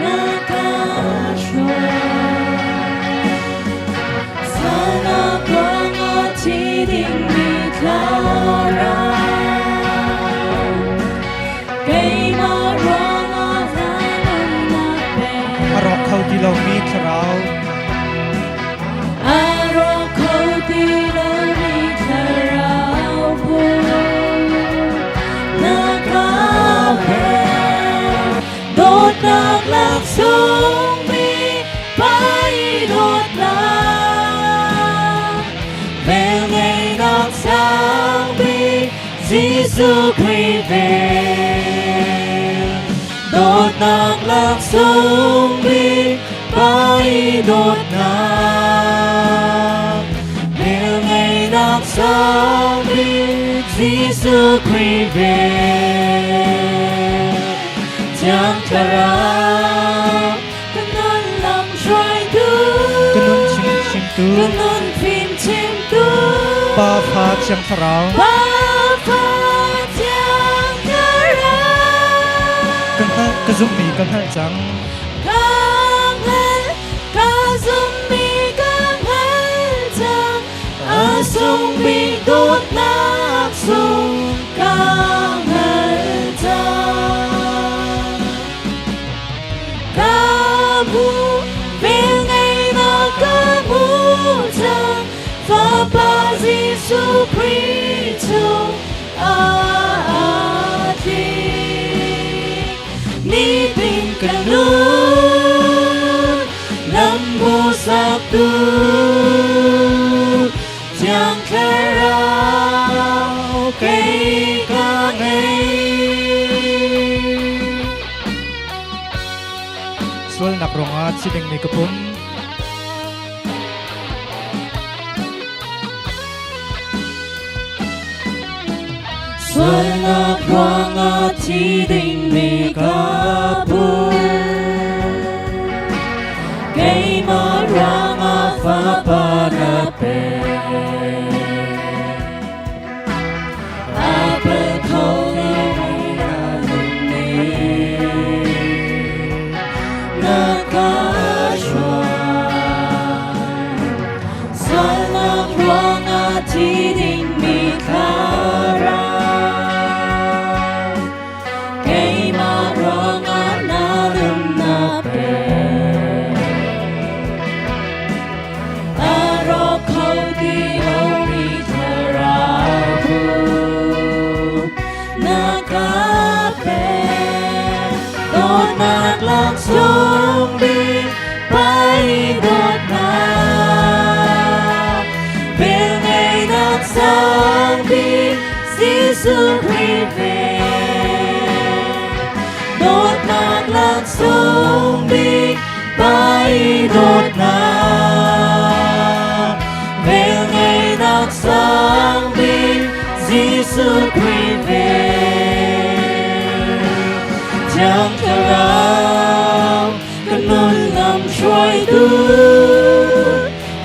Na ka hruai. Sualnak ruangah thi dingmi thlarau. Keimah ruangah na nunnak pek. A rawk kho ti lomi thlarau. A rawk kho ti lomi thlarau phu. Na ka pek. Dawtnak laksawng mi pai dawtnak. Velngeihnak sang bik Jesuh Khrih vel. Dawtnak laksawng bik pai dawtnak. Velngeihnak sang bik Jesuh Khrih vel. Thiang Thlarau ka nun lam hruaitu. Ka nun chimtu. Ka nun fim chimtu. Pa Fa Thiang Thlarau. Pa Fa Thiang Thlarau. Ka hngalh ka zumhmi ka hngalh cang. Ka hngalh ka zumhmi ka hngalh cang. A sung bik dawtnak sung ka hngalh cang. Ka hmu velngeihnak ka hmu cang. Fapa Jesuh Khrih chung ah tling. Nitin ka nun lam hmuhsaktu Thiang Thlarau kei ka ngei. Sualnak ruangah thi dingmi ka pum. Sualnak ruangah thi dingmi ka pum. Keimah ruangah fapa na pek. A pal kho lomi na nun na ka hruai. Sualnak ruangah thi dingmi thlarau. Keimah ruangah na nunnak pek. A rawk kho ti lomi thlarau phu na ka pek. Dawtnak laksawng bik pai dawtnak. Velngeihnak sang bik Jesuh Khrih vel. Dawtnak laksawng bik pai dawtnak. Velngeihnak sang bik Jesuh Khrih vel. Thiang Thlarau ka nun lam hruaitu,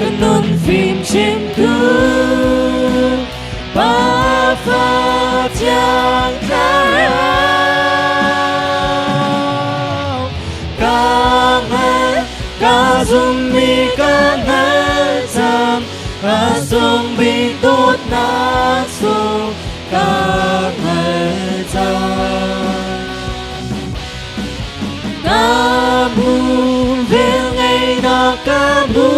ka nun fim chimtu. Pa Fa Thiang Thlarau ka hngal ka zummi ka hngal cang a sung bik dawtnak sung ka hngal cang ka hmu velngeihnak ka hmu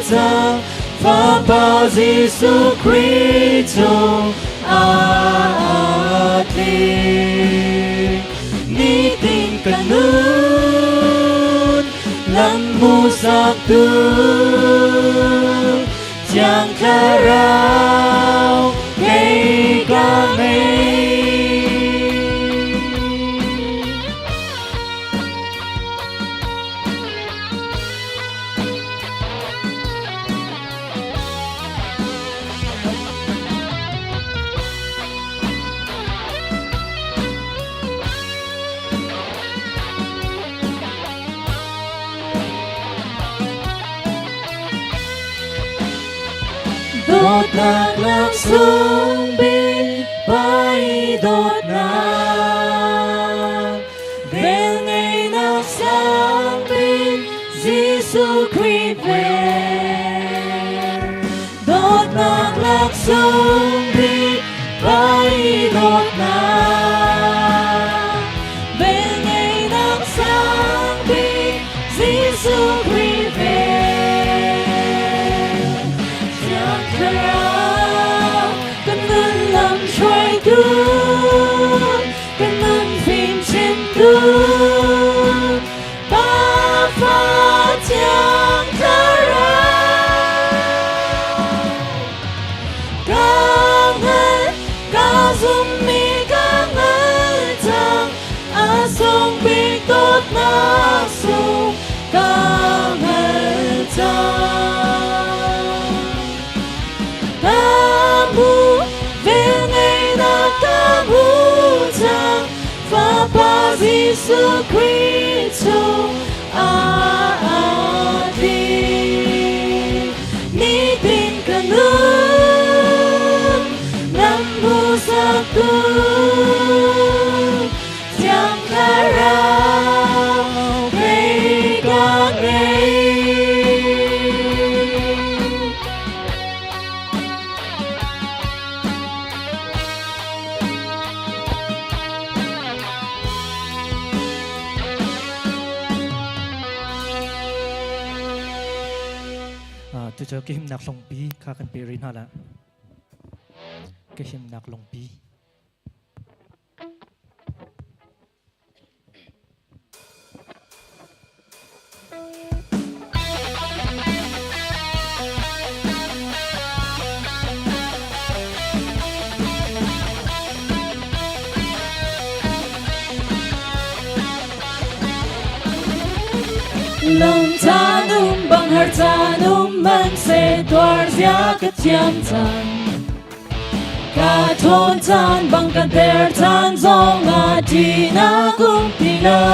cang Fapa Jesuh Khrih cung aa tling. Nitin ka nun lam hmuhsaktu Thiang Thlarau kei ka ngei. Dawtnak laksawng bik pai dawtnak. Jesuh Khrih vel. Dawtnak laksawng bik pai dawtnak. Velngeihnak sang bik Jesuh Khrih vel. Thiang Thlarau kan nun lam hruaitu, kan nun fim chimtu, Pa Fa Thiang Thlarau. Ka hngal, ka zummi ka hngal cang, a sung bik dawtnak sung ka hngal cang. Ka hmu, velngeihnak ka hmu cang, Fapa Jesuh Khrih chung ah tling. Nitin ka nun, lam hmuhsaktu, Thiang Thlarau kei ka ngei. Cucu ka himnak lungpi kha kan pe rih hna la. Ka himnak lungpi. Lung caan um bang har caan um man se tuar zia ka thiam cang. Ka ṭhawn caan bang ka der caan zong ah ṭihnak um ti lo.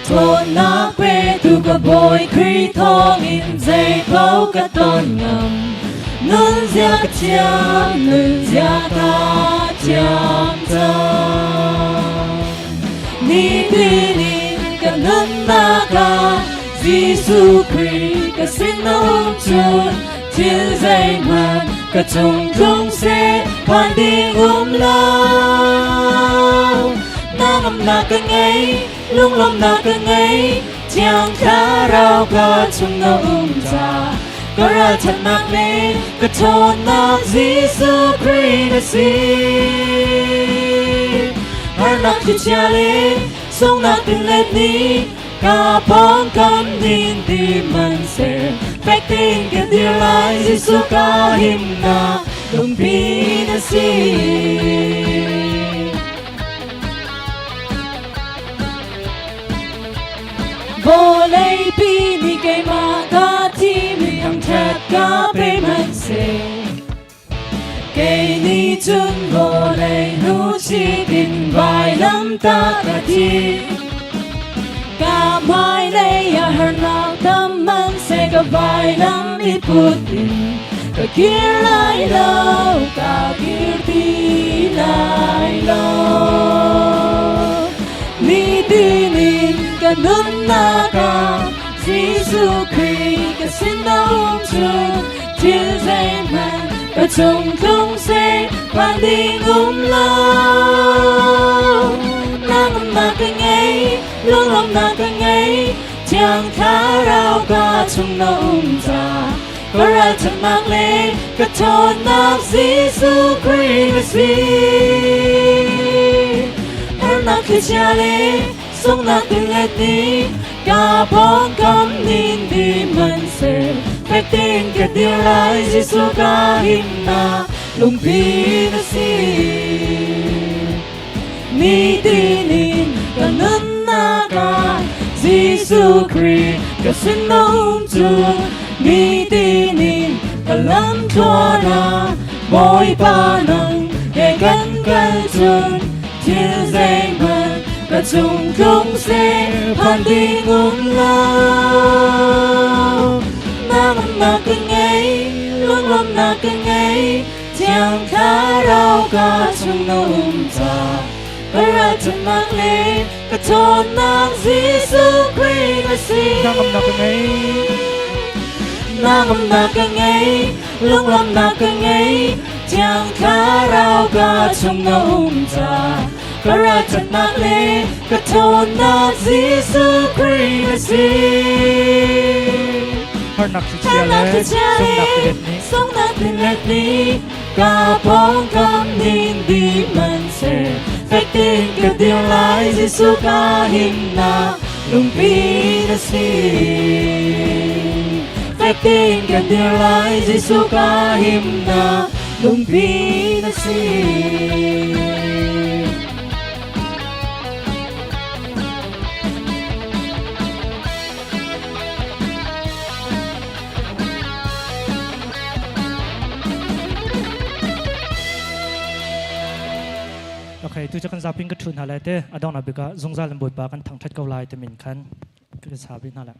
Ṭhawnnak petu ka Bawi Khrih thawngin zeipaoh ka ton ngam. Nun zia ka thiam, nun zia ka thiam cang. Nitin in ka nunnak ah Jesuh Khrih ka sin na um cun thil zeihmanh ka cung tlung seh phan ding um lo. Hnangamnak ka ngei, lunglawmhnak ka ngei, Thiang Thlarau ka chung na um ca. Ka ralchanhnak le ka ṭhawnnak Jesuh Khrih na si. Harnak thlichia le sunghnak tinlet nih Ka pawngkam din ti man seh fek tein ka dir lai Jesuh ka himnak lungpi na si. Vawleipi nih keimah ka thimi thangṭhat ka pe hmanhseh Kei nih cun vawlei hnuchit in vailamtah ka thi. Ka hmailei ah harnak tam hmanhseh ka vailam i put in ka kir lai lo, ka kir ti lai lo. Nitin in ka nunnak ah Jesuh Khrih ka sin na um cun thil zeihmanh ka cung tlung seh phan ding um lo. Nangmah ka ngei, lunglawmhnak ka ngei, Thiang Thlarau ka chung na um ca. Ka ralchanhnak le ka ṭhawnnak Jesuh Khrih na si. Harnak thlichia le sunghnak tinlet nih ka pawngkam nin di hmanhseh fek tein ka dir lai Jesuh ka himnak lungpi na si. Nitin in ka nunnak ah Jesuh Khrih ka sin na um cun nitin in ka lam tluan ah Bawipa nang he kan kal cun thil zeihmanh ka cung tlung seh phan ding um lo. Nangmah ka ngei, lunglawmhnak ka ngei, Thiang Thlarau ka chung na um ca. Ka ralchanhnak le Ka ṭhawnnak Jesuh Khrih na si. Hnangamnak ka ngei. Hnangamnak ka ngei, lunglawmhnak ka ngei, Thiang Thlarau ka chung na um ca. Ka ralṭhatnak le ka ṭhawnnak Jesuh Khrih na si. Harnak thlichia le sunghnak tilet nih ka pawngkam ning dih hmanhseh fek tein ka dir lai Jesuh ka himnak lungpi na si. Fek tein ka dir lai Jesuh ka himnak lungpi na si. Okay, tu cu kan zapin ka ṭhu hna lai te adong na bika zungzal in Bawipa kan thangṭhat ko lai ti min khan ka sabi hna lai.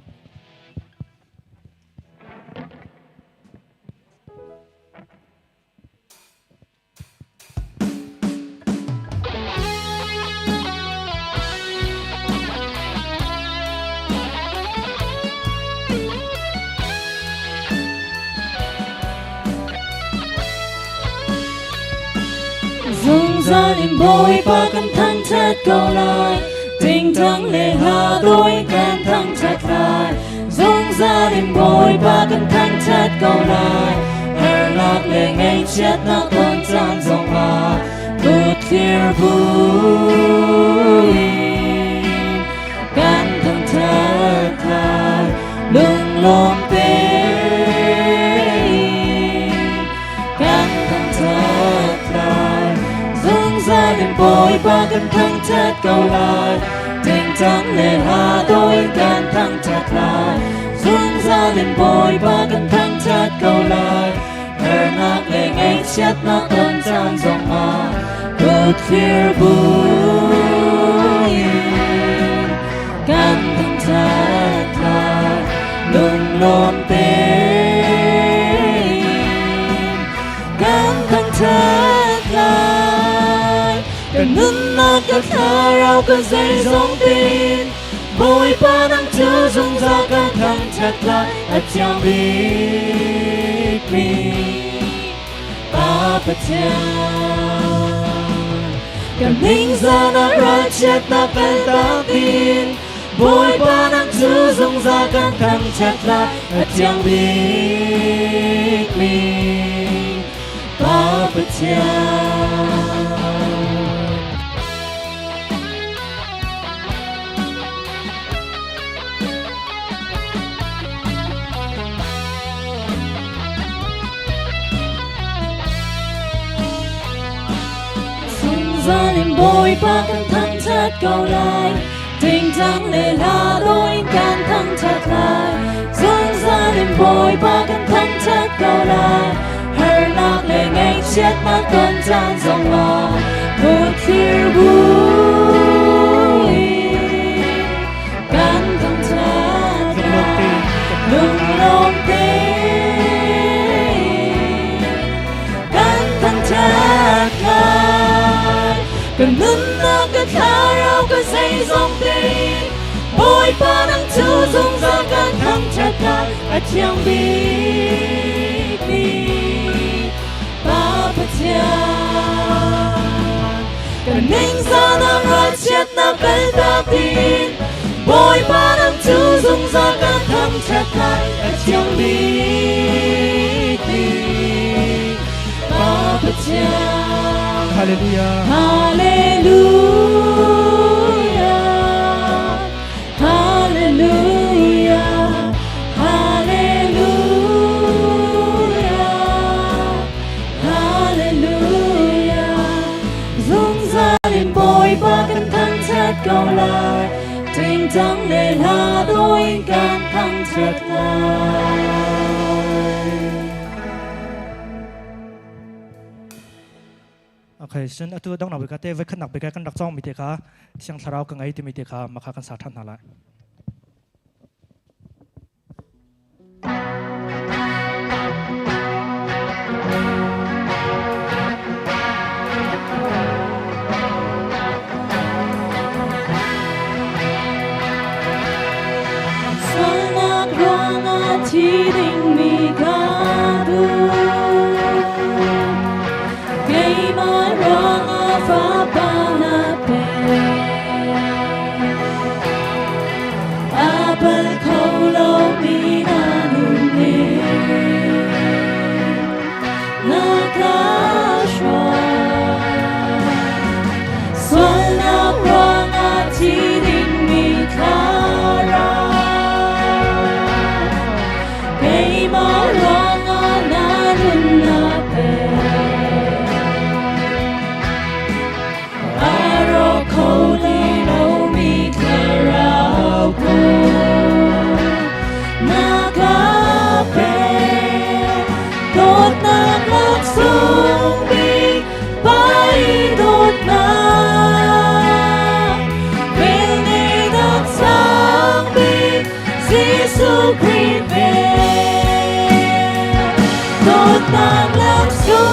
Zungzal in Bawipa kan thangṭhat ko lai, tingtang le hla dawi kan thangṭhat lai. Zungzal in Bawipa kan thangṭhat ko lai, harnak le ngaihchiatnak ton caan zongah kutthlir buin kan thangṭhat lai. Lunglawm tein kan thangṭhat lai. Zungzal in Bawipa kan thangṭhat ko lai. Tingtang le hla dawh in kan thangṭhat lai. Zungzal in Bawipa kan thangṭhat ko lai. Harnak le ngaihchiatnak ton caan zongah kutthlir buin kan thangṭhat lai. Lunglawm tein kan thangṭhat lai. Kan nunnak ka thlarau ka zeizong tein Bawipa nang cu zungzal kan thangṭhat lai a thiang bikmi Pa Pathian. Kan ningzahnak ralchiatnak kan takin Bawipa nang cu zungzal kan thangṭhat lai a thiang bikmi Pa Pathian. Zungzal in Bawipa kan thangṭhat ko lai. Tingtang le hla dawh in kan thangṭhat lai. Zungzal in Bawipa kan thangṭhat ko lai. Harnak le ngaihchiatnak ton caan zongah kutthlir buin kan thangṭhat lai. Lunglawm tein kan thangṭhat lai. Kan nunnak ka thlarau ka zeizong tein Bawipa nang cu zungzal kan thangṭhat lai a thiang bikmi Pa Pathian. Kan ningzahnak ralchiatnak kaltak ding Bawipa nang cu zungzal kan thangṭhat lai a thiang bikmi Pa Pathian. Hallelujah. Hallelujah. Hallelujah. Hallelujah. Hallelujah. Zungzal in Bawipa kan thangṭhat ko lai. Tingtang le hla dawh in kan thangṭhat lai. Okay, sun atu dong nak te vai khat nak bika kan rak chong mi te kha Thiang Thlarau ka ngei timi te kha makha kan sa than hna lai.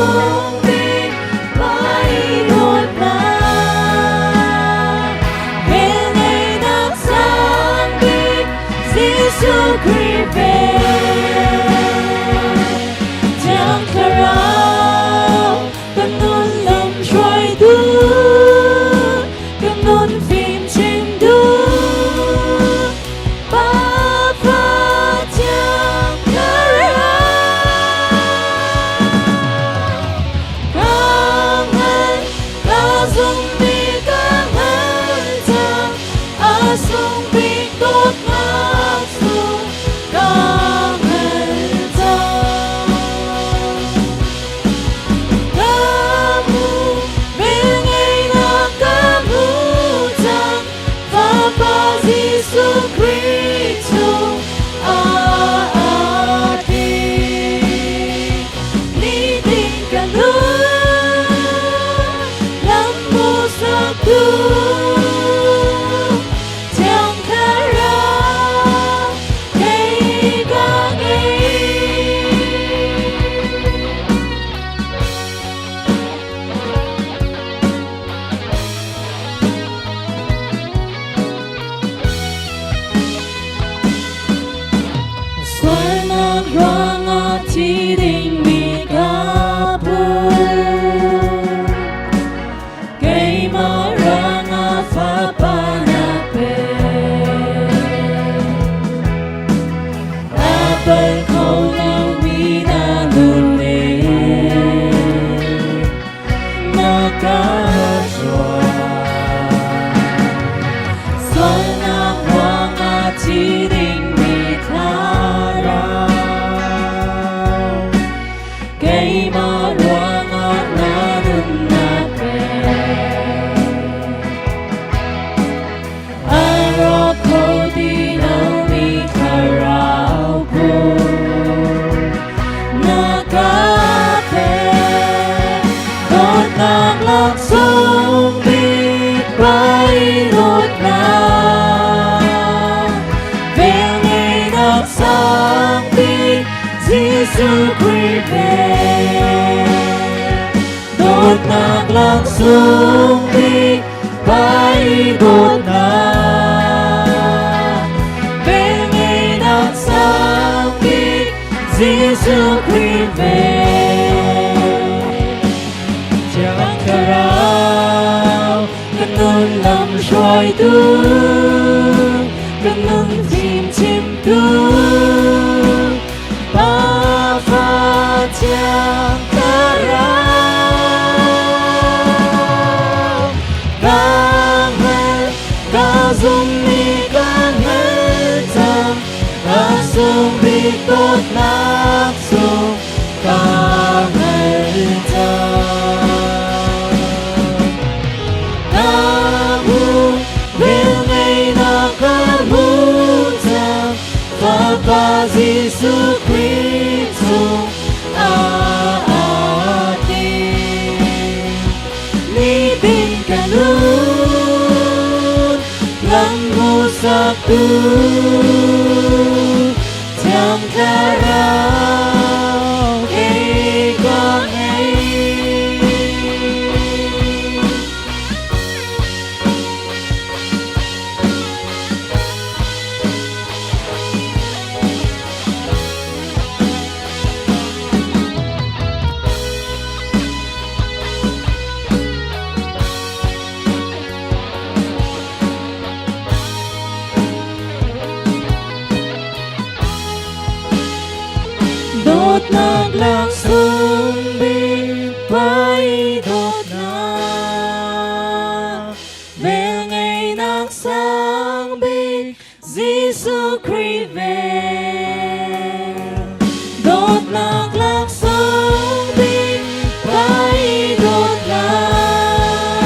sung bik pai dawtnak, velngeihnak sang bik Jesuh Khrih vel. Thiang Thlarau kan nun lam hruaitu, kan nun fim chimtu, Pa Fa Thiang Thlarau. Ka ngan, ka zummi ka ngan cang, a sung bik dawtnak sung ka ngan cang. Ka hmu, velngeihnak ka hmu cang, Fapa Jesuh Khrih chung aa tling. Nitin ka nun, lam hmuhsaktu, Thiang Thlarau kei ka ngei. Sualnak ruangah thi dingmi ka pur. Keimah ruangah fapa na pek. A pal kho lomi na nun nih na ka zuar. Sualnak ruangah thi dingmi thlarau, keimah ruangah na nunnak pek. A rawk kho ti lomi thlarau pur na ka pek. Dawtnak laksawng bik pai dawtnak, velngeihnak sang bik Jesuh Khrih vel. Dawtnak laksawng bik pai dawtnak, velngeihnak sang bik Jesuh Khrih vel. Thiang Thlarau kan nun lam hruaitu, kan nun fim chimtu, Pa Fa Thiang Thlarau. Ka hngal, ka zummi ka hngal cang, a sung bik dawtnak sung ka hngal cang. Ka hmu, velngeihnak ka hmu cang, Fapa Jesuh Khrih chung aa ting. Nitin ka nun, lam hmuhsaktu, Thiang Thlarau kei ka ngei. Dawtnak laksawng bik pai dawtnak, velngeihnak sang bik Jesuh Khrih vel. Dawtnak laksawng bik pai dawtnak,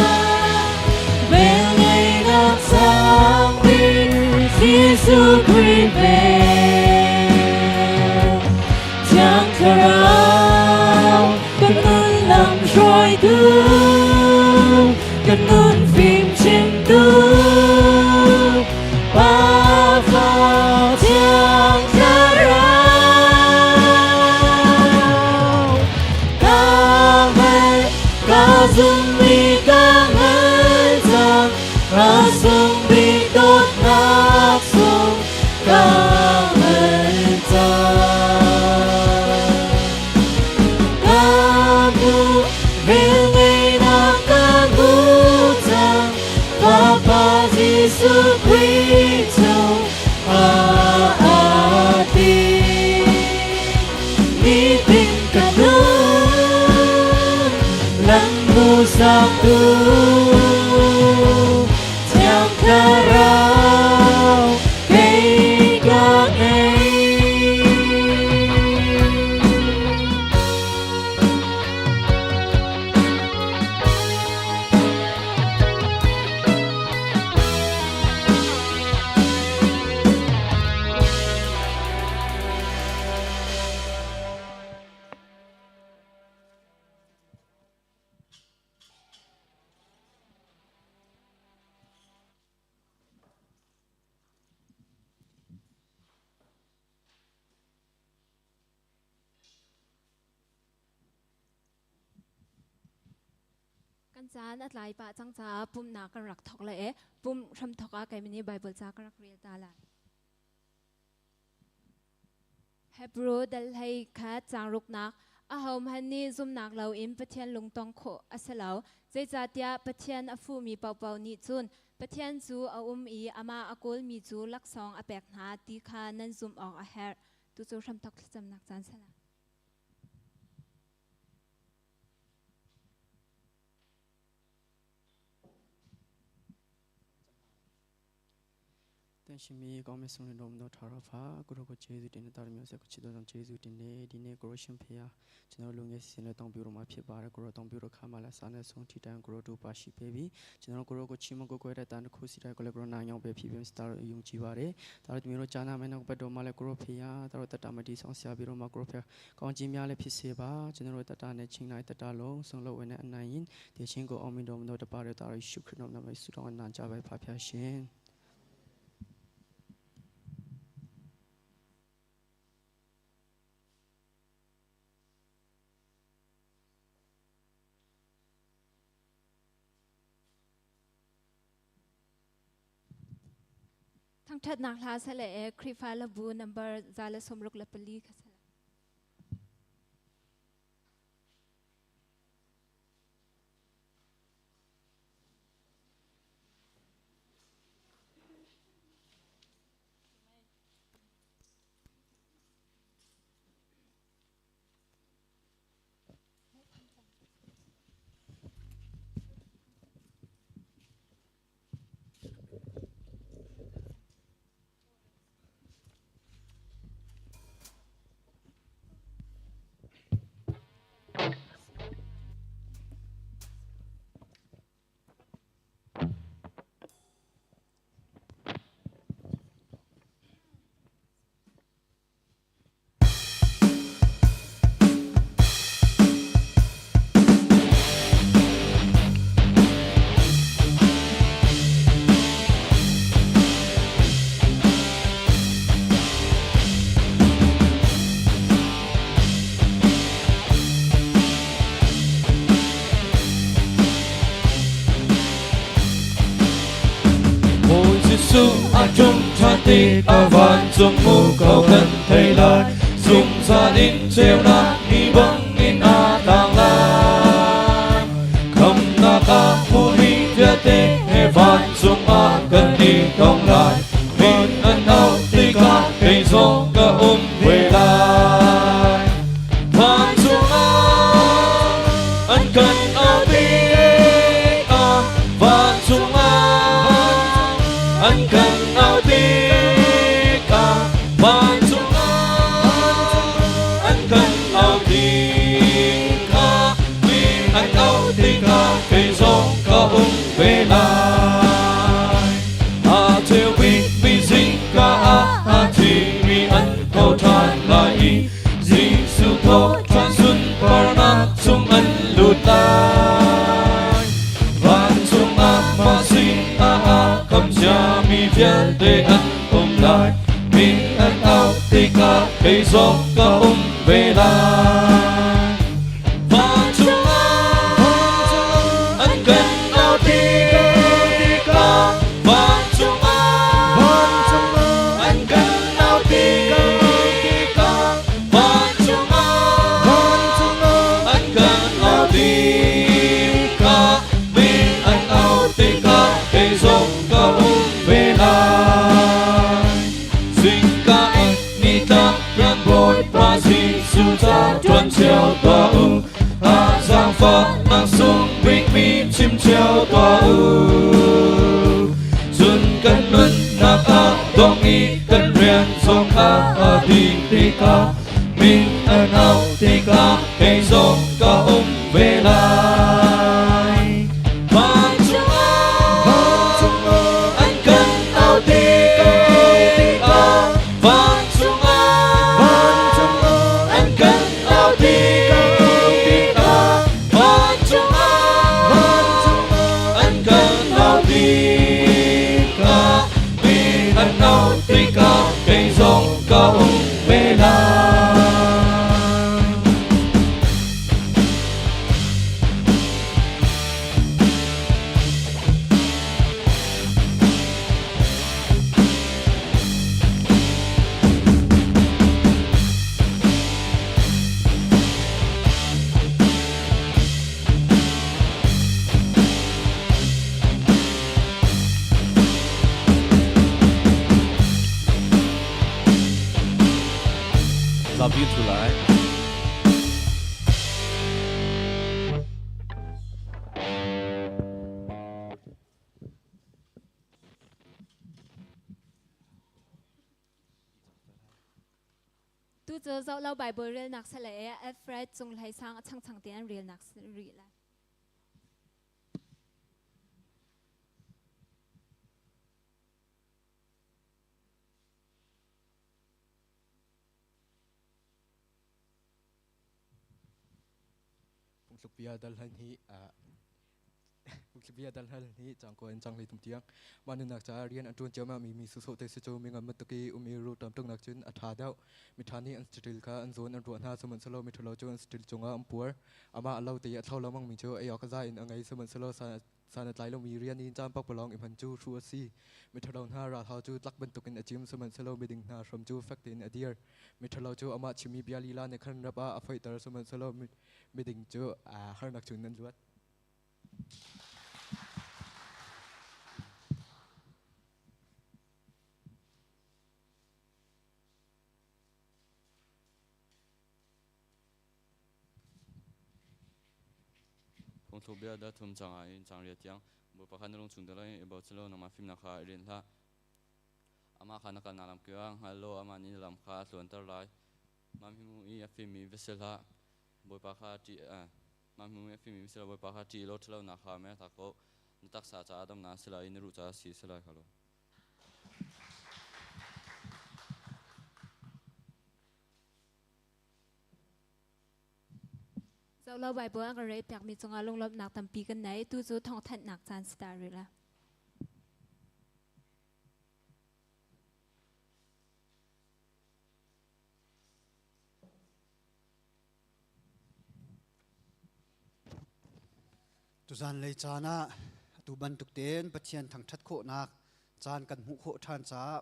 velngeihnak sang bik Jesuh Khrih vel. Thiang Thlarau kan nun lam hruaitu, kan nun fim chimtu, Pa Fa Thiang Thlarau. Ka A sung bik dawtnak sung ka ngan cang. Ka hmu, velngeihnak ka hmu cang, Fapa Jesuh Khrih chung ah ti. Nitin ka nun, lam hmuhsaktu Thiang Thlarau kei ka ngei. Kan caan a tlai pah cang caah pumhnak kan rak thawk le pumh hramthawk ah keimah nih Bible ca ka rak rel ta lai. Hebrew dal hlei khat caang ruknak ahohmanh nih zumnak loin Pathian lungtong khawh a si lo. Zeicahtiah Pathian a fuhmi paohpaoh nih cun Pathian cu a um i amah a kawlmi cu laksawng a pek hna ti kha nan zumh awk a herh. Tucu hramthawk thlacamnak caan sala. တန်ရှင်မီကောင်းမြတ်ဆုံးတဲ့တော်မတော်ထာဝရဖာကိုရောကိုဂျေဇုတင်တဲ့တာမျိုးဆက်ကိုချစ်တော်ကြောင့်ဂျေဇုတင်နေဒီနေ့ကိုရောရှင်ဖေဟာကျွန်တော်လူငယ်စီစဉ်နဲ့တောင်းပြတော်မှာဖြစ်ပါတယ်ကိုရောတောင်းပြတော်ခါမှလည်းစာနဲ့ဆုံးထိတန်ကိုရောတို့ပါရှိပေးပြီးကျွန်တော်ကိုရောကိုချီးမွမ်းကိုကိုွယ်တဲ့တန်တစ်ခုစီတိုင်းကိုလည်းကိုရောနိုင်အောင်ပဲဖြစ်ပြီးစတာယုံကြည်ပါတယ်ဒါတို့မျိုးတို့ကြားနာမယ်နောက်ပတ်တော်မှာလည်းကိုရောဖေဟာဒါတို့တတမတီဆောင်ဆရာပြီးတော့မှကိုရောဖေကောင်းခြင်းများလည်းဖြစ်စေပါကျွန်တော်တို့တတနဲ့ချင်းလိုက်တတလုံးဆုံးလို့ဝင်တဲ့အနိုင်ရင်ဒီချင်းကိုအောင်မြင်တော်မူတော့တပါတဲ့တာရရှုခရစ်တော်နာမည်ဆုတောင်းအနံကြပါဖဖျားရှင် Thangṭhatnak hla sale e Khrihfa labu number 164 kha sala. Bawi Jesuh a ṭum ṭhan tik a vancung muko kan thei lai. Zungzal in ceunak ni bangin aa tlang lai. Khamnak ah hmuhmi vialte he vancung ah kan i tong lai. Min an auh tikah kei zong ka um ve lai. Vancung ah an kan auh tikah vancung ah an kan auh tikah vancung ah an kan auh tikah mi an auh tikah kei zong ka um ve lai. A cheu bikmi zingka ah a thimi an tho ṭhan lai i Jesuh thawh ṭhan sunparnak chung an lut lai. Vancung ah mah sin ah a kham ciami vialte an um lai. Mi an auh tikah kei zong ka um ve lai. Vancung ah an kan auh tikah. Vancung ah an kan au tikah, vancung ah an kan au tikah, min an au tikah kei zong ka um ve lai. Zingka in nitlak kan Bawipa Jesuh ca ṭuan cio tuah u. A zaangfahnak sung bikmi chim cio tuah u. Cun kan nunnak ah dong i kan rian zong kha a dih tikah, min an auh tikah kei zong ka um ve lai. Vancung ah an kan auh tikah, vancung ah an kan auh tikah, vancung ah an kan auh tikah, mi an auh tikah kei zong ka um ve lai. Zapi thu lai. Tu cu zoh lo Bible relnak sale e Alfred Cung Hlei Sang a changchang te an relnak rih lai. Phungthluk bia dal hlan hi phungthluk bia dal hlan hi cang ko in cang hlei tum tiang mah nunnak caah rian an ṭuan ciammam mi mi sawsawh te si cu mi ngan bantuk i um i ru tam tuknak cun a ṭha deuh. Mi ṭha nih an saṭil kha an zawn an ruah hna, sihmanhsehlaw mi ṭhalo cu an saṭil cungah an puar. Amah a lo te i a thlo lengmang mi cu ei awk a za in a ngei, sihmanhsehlaw san a tlai lomi rian i caan pakpalawng i hman cu hruh a si. Miṭhalo hna ralhau cu tlak bantukin a cim, sihmanhsehlaw miding hna hram cu fek tein a dir. Miṭhalo cu amah chimmi bia lila nih khan rap ah a foihter, sihmanhsehlaw miding cu harnak chungin an luat. Phungthluk bia dal thum cang ah in cang riat tiang Bawipa kha na lung chung dal in i bochan law nangmah fimnak kha i rinh hlah. Amah kha na kalnak lam kip ah hngal law amah nih na lam kha a tluanter lai. Mah hmu i a fimmi va si hlah. Bawipa kha ṭih mah hmu i a fimmi va si hlah. Bawipa kha ṭih law ṭhatlonak kha mertak ko. Na taksa caah damnak a si lai i na ruh caah sii a si lai kha lo. Zohlo Bible an kan rel piakmi cungah lunglawmhnak tampi kan nei. Tu cu thawngthanhnak caan si ta rih la. Tuzan lei caan ah atu bantuk tein Pathian thangṭhat khawhnak caan kan hmuh khawh ṭhan caah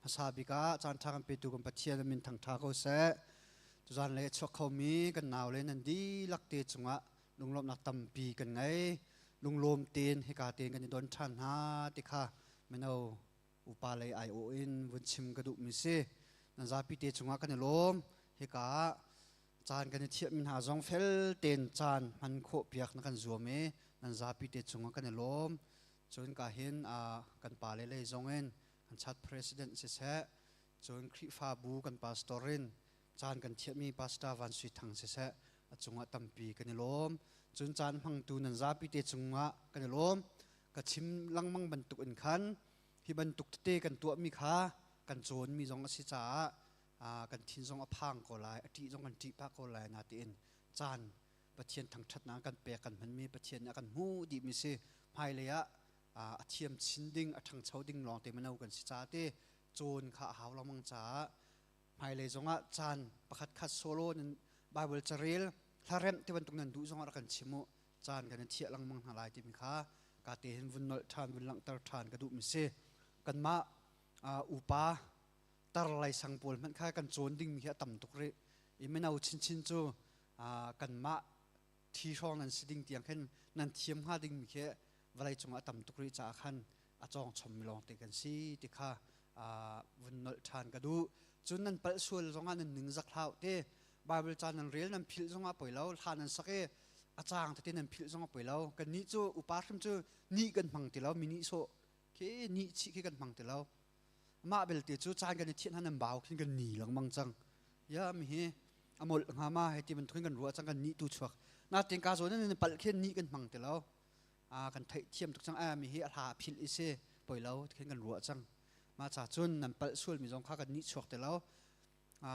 hmasa bik ah caan ṭha kan petu kan Pathian a min thangṭha ko seh. Tuzan lei a chuak khomi kan naule nan dihlak te cungah lunglawmhnak tampi kan ngei. Lunglawm tein hika tein kan i don ṭhan hna ti kha mino upa lei aiawh in vun chim ka duhmi si. Nan zapi te cungah kan i lawm. Hika ah caan kan i thiahmi hna zong fel tein caan hman khawh piak na kan zuam i nan zapi te cungah kan i lawm. Cun ka hin kan pale lei zong in kan chat president siseh, cun Khrihfabu kan pastor in caan kan thiahmi Pastor Van Sui Thang siseh, a cungah tampi kan i lawm. Cun caan hmangtu nan zapi te cungah kan i lawm. Ka chim lengmang bantuk in khan hi bantuk tete kan tuahmi kha kan cawnmi zong a si caah kan thin zong a phang ko lai, a ṭih zong kan ṭih pah ko lai natein caan Pathian thangṭhatnak kan pek kan hmanmi Pathian nih a kan hmuh dihmi si. Hmailei ah a thiam chin ding, a ṭhangcho ding lawngte mino kan si caah te cawn kha a hau lengmang caah hmailei zongah caan pakhat khat solo nan Bible carel hlaremh ti bantuk nan duh zongah rak kan chim u, caan kan i thiah lengmang hna lai timi kha Ka te hin vun nolh ṭhan vun langhter ṭhan ka duhmi si. Kanmah upa tar lai sang pawl hmanh kha kan cawn dingmi hi a tam tuk rih. I mino chinchin cu kanmah thi hrawng nan si ding tiang khin nan thiam hnga dingmi khi vawlei cungah a tam tuk rih caah khan a cawng chommi lawngte kan si ti kha vun nolh ṭhan ka duh. Cun nan palh sual zongah nan ning zak hlah te. Bible ca nan rel nan philh zongah poi lo, hla nan sak i a caang tete nan philh zongah poi lo. Kannih cu upa hrim cu nih kan hmang ti lo, mi nih sawh khi nih chih khi kan hmang ti lo. Mah belte cu caan kan i thianh hna nan bau khin kan ni lengmang cang. Ya mi hi a molh hnga ma hei ti bantukin kan ruah cang kan nih tu chuak. Natin ka zawn nan palh khin nih kan hmang ti lo. Kan theih thiam tuk cang mi hi a hla philh i si poi lo khin kan ruah cang. Mah ca cun nan palh sual mi zong kha kan nih chuak ti lo.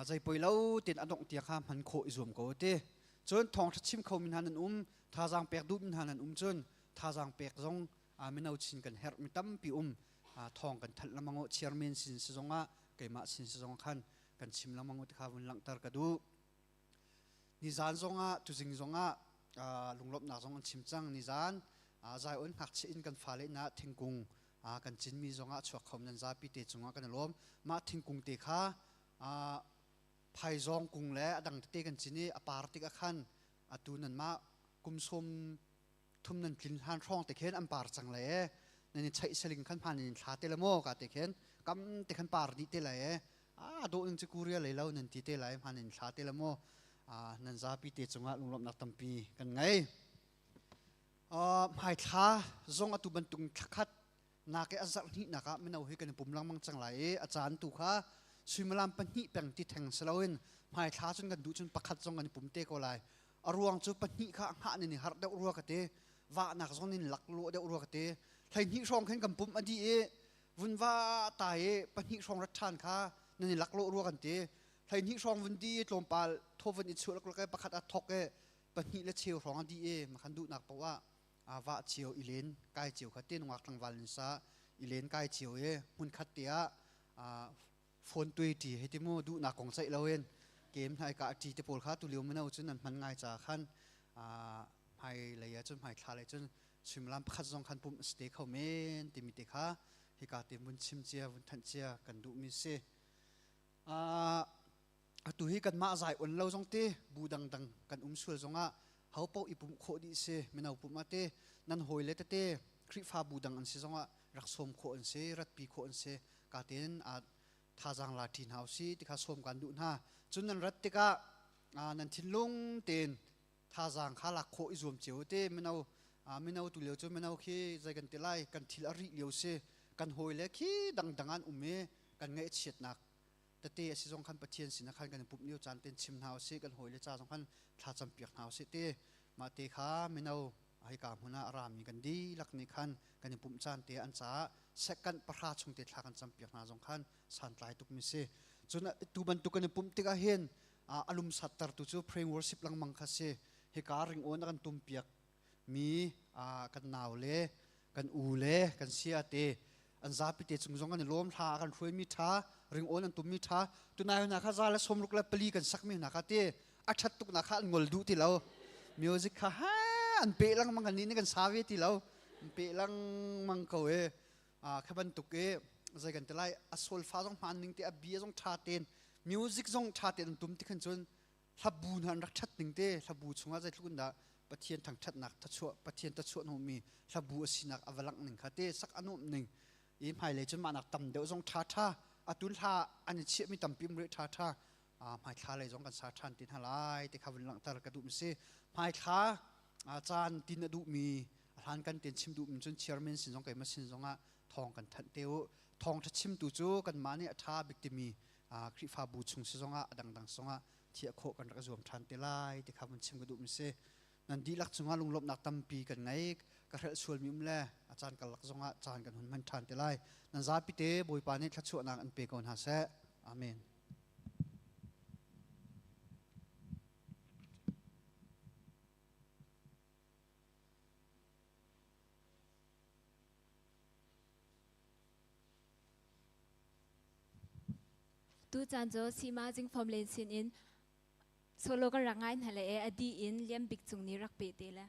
Zei poi lo tin a dongh tia kha hman khawh i zuam ko ti. Cun thawngṭha chim kho mi hna nan um, thazaang pek duh mi hna nan um cun thazaang pek zong mino chin kan herh mi tampi um. Thawng kan thanh lengmang u chairman sin si zongah keimah sin si zong khan kan chim lengmang u ti kha vun langhter ka duh. Nizan zongah tuzing zongah lunglawmhnak zong an chim cang. Nizan Zion ngakchia in kan fale inn ah thingkung kan cinmi zongah chuak kho nan zapi te cungah kan i lawm. Mah thingkung te kha phaizawng kung le a dang tete kan cin i a par tikah khan atu nanmah kum sawm thum nan tlin hlan hrawng te khin an par cang lai e nan i cheih saling khan hman in thla te la maw ka te khin kam te khan par dih te lai e a dawh ning cu korea lei lo nan ti te lai hman in thla te la maw nan zapi te cungah lunglawmhnak tampi kan ngei. Hmaithla zong atu bantuk thlakhat nak i a zarh hnihnak ah mino hi kan i pum lengmang cang lai i a caan tu kha suimilam pahnih peng ti theng si loin hmaithla cun kan duh cun pakhat zong kan i pum te ko lai. A ruang cu pahnih kha hngah nin i harh deuh rua ka ti, vahnak zong nin lak lawh deuh rua ka ti. 12 hrawng khin kan pum a dih i vun va tai i pahnih hrawng rat ṭhan kha nan i lak lawh rua kan ti. 12 hrawng vun di i tlawmpal thaw vun i chuah laklak i pakhat a thok i pahnih le cheu hrawng a dih i makhan duhnak paoh ah vah cio i len kai cio kha te nungak tlangval in sa i len kai cio i hmun khat te ah phone tui ṭi hei ti mu duhnak kong ceih loin kem hna ka ṭi te pawl kha tulio mino cun nan hman ngai ca khan hmai lei ah cun hmai thla lei cun suimilam pakhat zong khan pumh si te kho men timi te kha hika te vun chim cia vun thanh cia kan duhmi si. Atu hi kanmah zai on lo zong te bu dangdang kan um sual zongah ho paoh i pumh khawh dih si. Mino pumh ah te nan hawile tete Khrihfa bu dang an si zongah rak sawm khawh an si, ratpi khawh an si. Ka tein thazaang la ṭi hna usih ti kha sawm kan duh hna. Cun nan rat tikah nan thinlung tein thazaang kha lak khawh i zuam cio te. Mino mino tu lio cu mino khi zei kan ti lai, kan thil a rih lio si, kan hawile khi dangdang an um i kan ngaihchiatnak tete a si zong khan Pathian sinah khan kan i pumh lio caan ten chim hna usih, kan hawile ca zong khan thla campiak hna usih ti. Mah te kha mino hika hmun ah a rami kan dihlak nih khan kan i pumh caan te an caah second pahra chung te thla kan campiak hna zong khan santlai tukmi si. Cun tu bantuk kan i pumh tikah hin a lumsattertu cu praying worship lengmang kha si. Hika ringawn a kan tumpiak mi kan nau le kan u le kan sia te an zapi te cung zong an i lawm. Hla kan hruaimi ṭha, ringawn an tummi ṭha. Tunai hna kha za le 64 kan sakmi hna kha te a ṭhat tuk na kha an ngol duh ti lo. Music kha ha an pe lengmang, kan nih kan sa ve ti lo, an pe lengmang ko e. Kha bantuk i zei kan ti lai, a solfa zong hmaan ning te, a bia zong ṭha ten, music zong ṭha ten an tum ti khan cun hlabu hna an rak ṭhat ning te, hlabu chungah zeitluk in dah Pathian thangṭhatnak thachuah, Pathian thachuah hnawhmi hlabu a sinak a va langh ning kha te, sak a nuamh ning i hmailei cun mahnak tam deuh zong ṭha ṭha atun hla an i chiahmi tampi um rih ṭha ṭha hmaithla lei zong kan sa ṭhan ti hna lai ti kha vun langhter ka duhmi si. Hmaithla caan tin a duhmi a hlan kan tin chim duhmi cun chairman sin zong keimah sin zongah thawng kan thanh te u. Thawngṭha chimtu cu kanmah nih a ṭha bik timi Khrihfabu chung si zongah a dangdang zongah thiah khawh kan rak zuam ṭhan te lai ti kha vun chim ka duhmi si. Nan dihlak cungah lunglawmhnak tampi kan ngei. Ka hrelh sualmi um le a caan karlak zongah caan kan hun hman ṭhan te lai. Nan zapi te Bawipa nih thluachuahnak an pe ko hna seh. Amen. Tu caan cu Sima Jingfom len sin in solo kan rak ngai hna le e a di in Lian Bik Cung nih rak pe te le.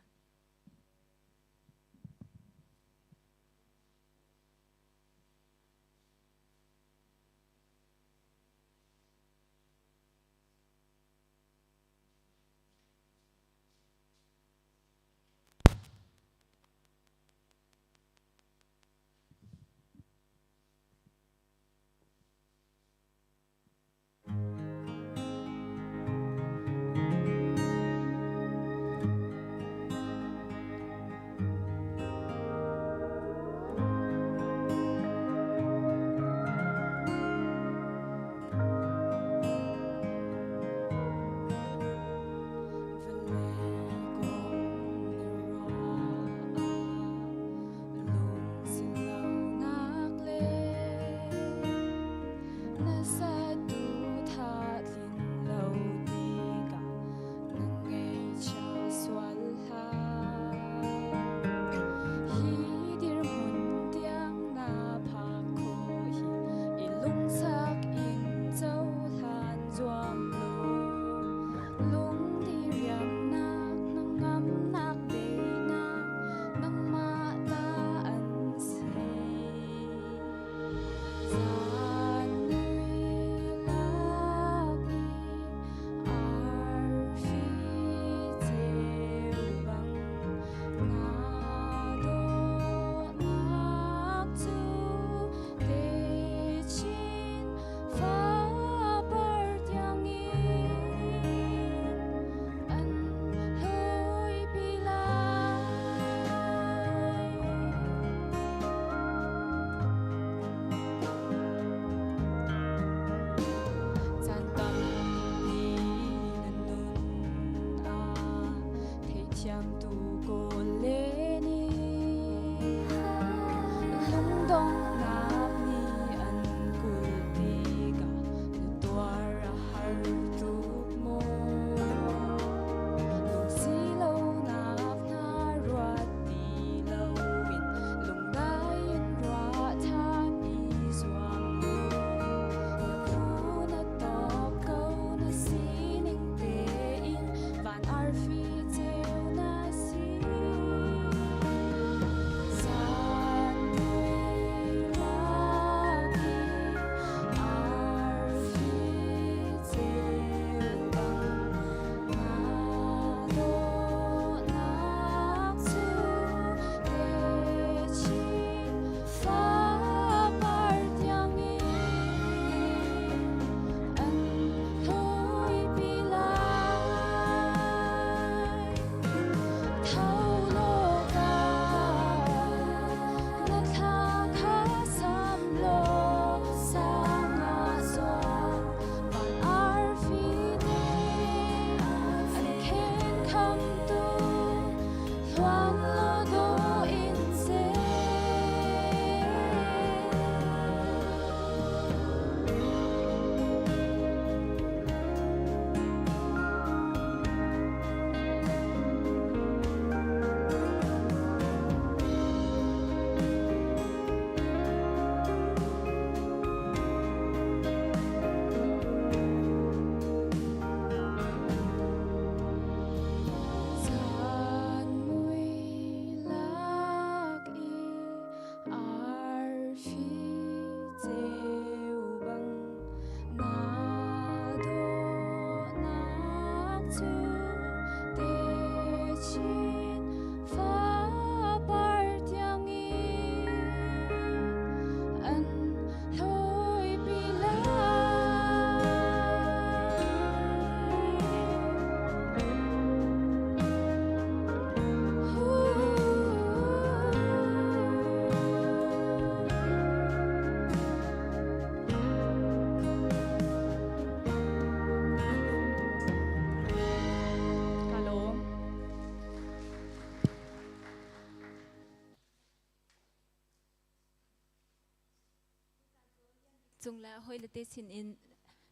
Cung le hawi le te sin in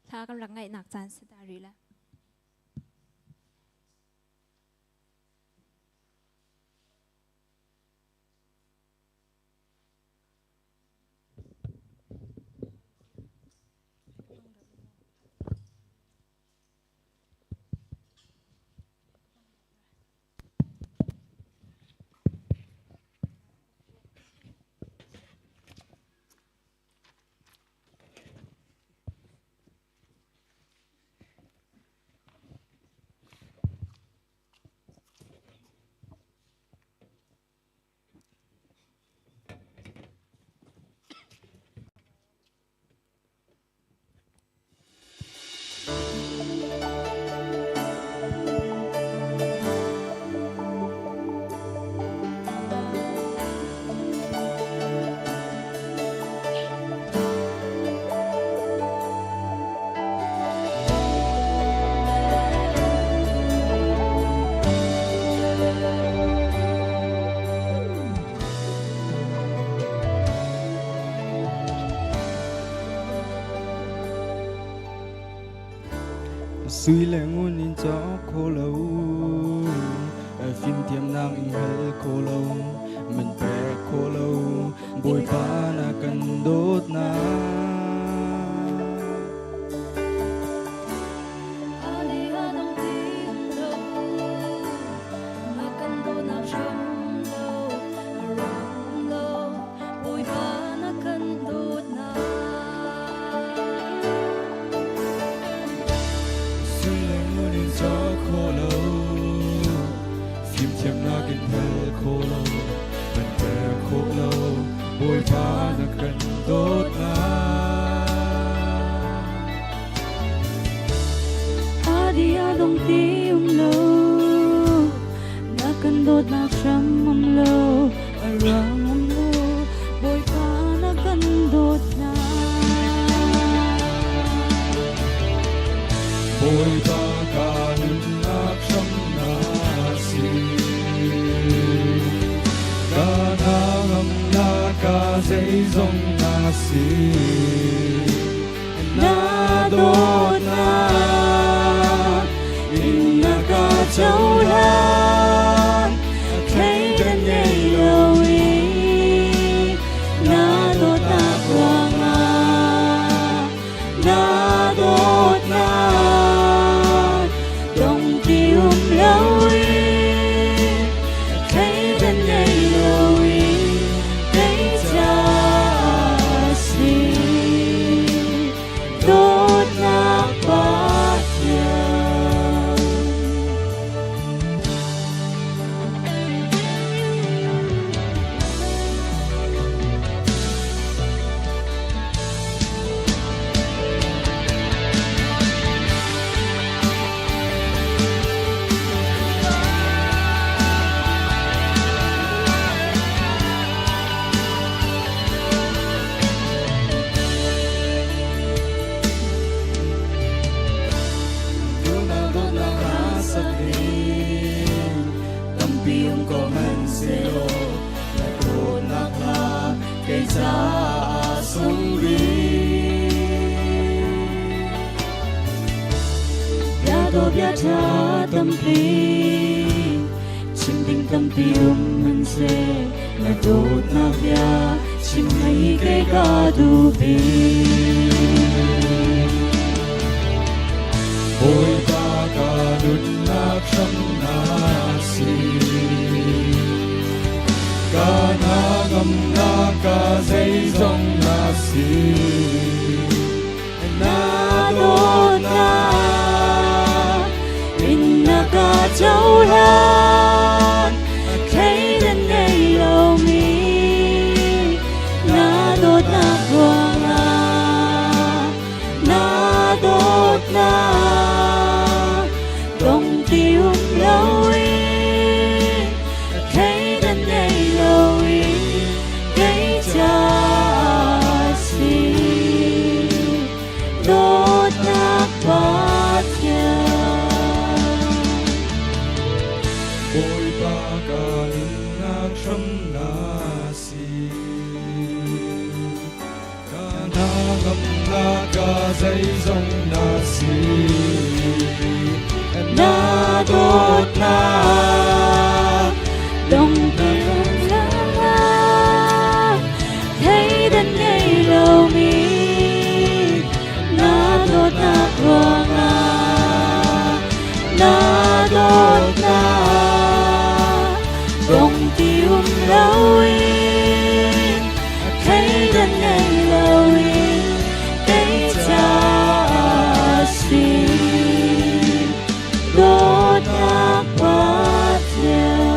hla kan rak ngaihnak caan si ta rih la. Sui le ngun in cawk kho lo, fimthiamnak in hal kho lo, man pek kho lo, Bawipa na kan dawtnak. Sui le ngun in cawk kho lo, fimthiamnak in hal kho lo, man pek kho lo, Bawipa na kan dawtnak. Adi adong ti um lo, na kan dawtnak hram um lo, a ruang um lo, Bawipa na kan dawtnak. Bawipa ka nunnak hram na si. Ka hnangamnak ka zeizong na si. Na dawtnak in na ka cohlan, thleidan ngei loin na dawtnak ruangah, na dawtnak dong ti um loin, thleidan ngei loin kei ca si. Dawtnak Pathian. Dawtnak dawtnak a sak ding, tampi um ko hmanhsehlaw, na dawtnak kha kei caah sung bik. Bia dawh bia ṭha tampi, chim ding tampi um hmanhseh, na dawtnak bia chim hei kei ka duh bik. Bawipa ka nunnak hram na si. Ka hnangamnak ka zeizong na si. Na dawtnak in na ka cohlan, thleidan ngei lomi na dawtnak ruangah, na dawtnak dong ti um loin, thleidan ngei loin kei ca si. Zeizong na si na dawtnak Dongtu theidan ngei lomi na dawtnak ruangah na dawtnak dong ti um loin theidan ngei loin kei caah si dawtnak Pathian.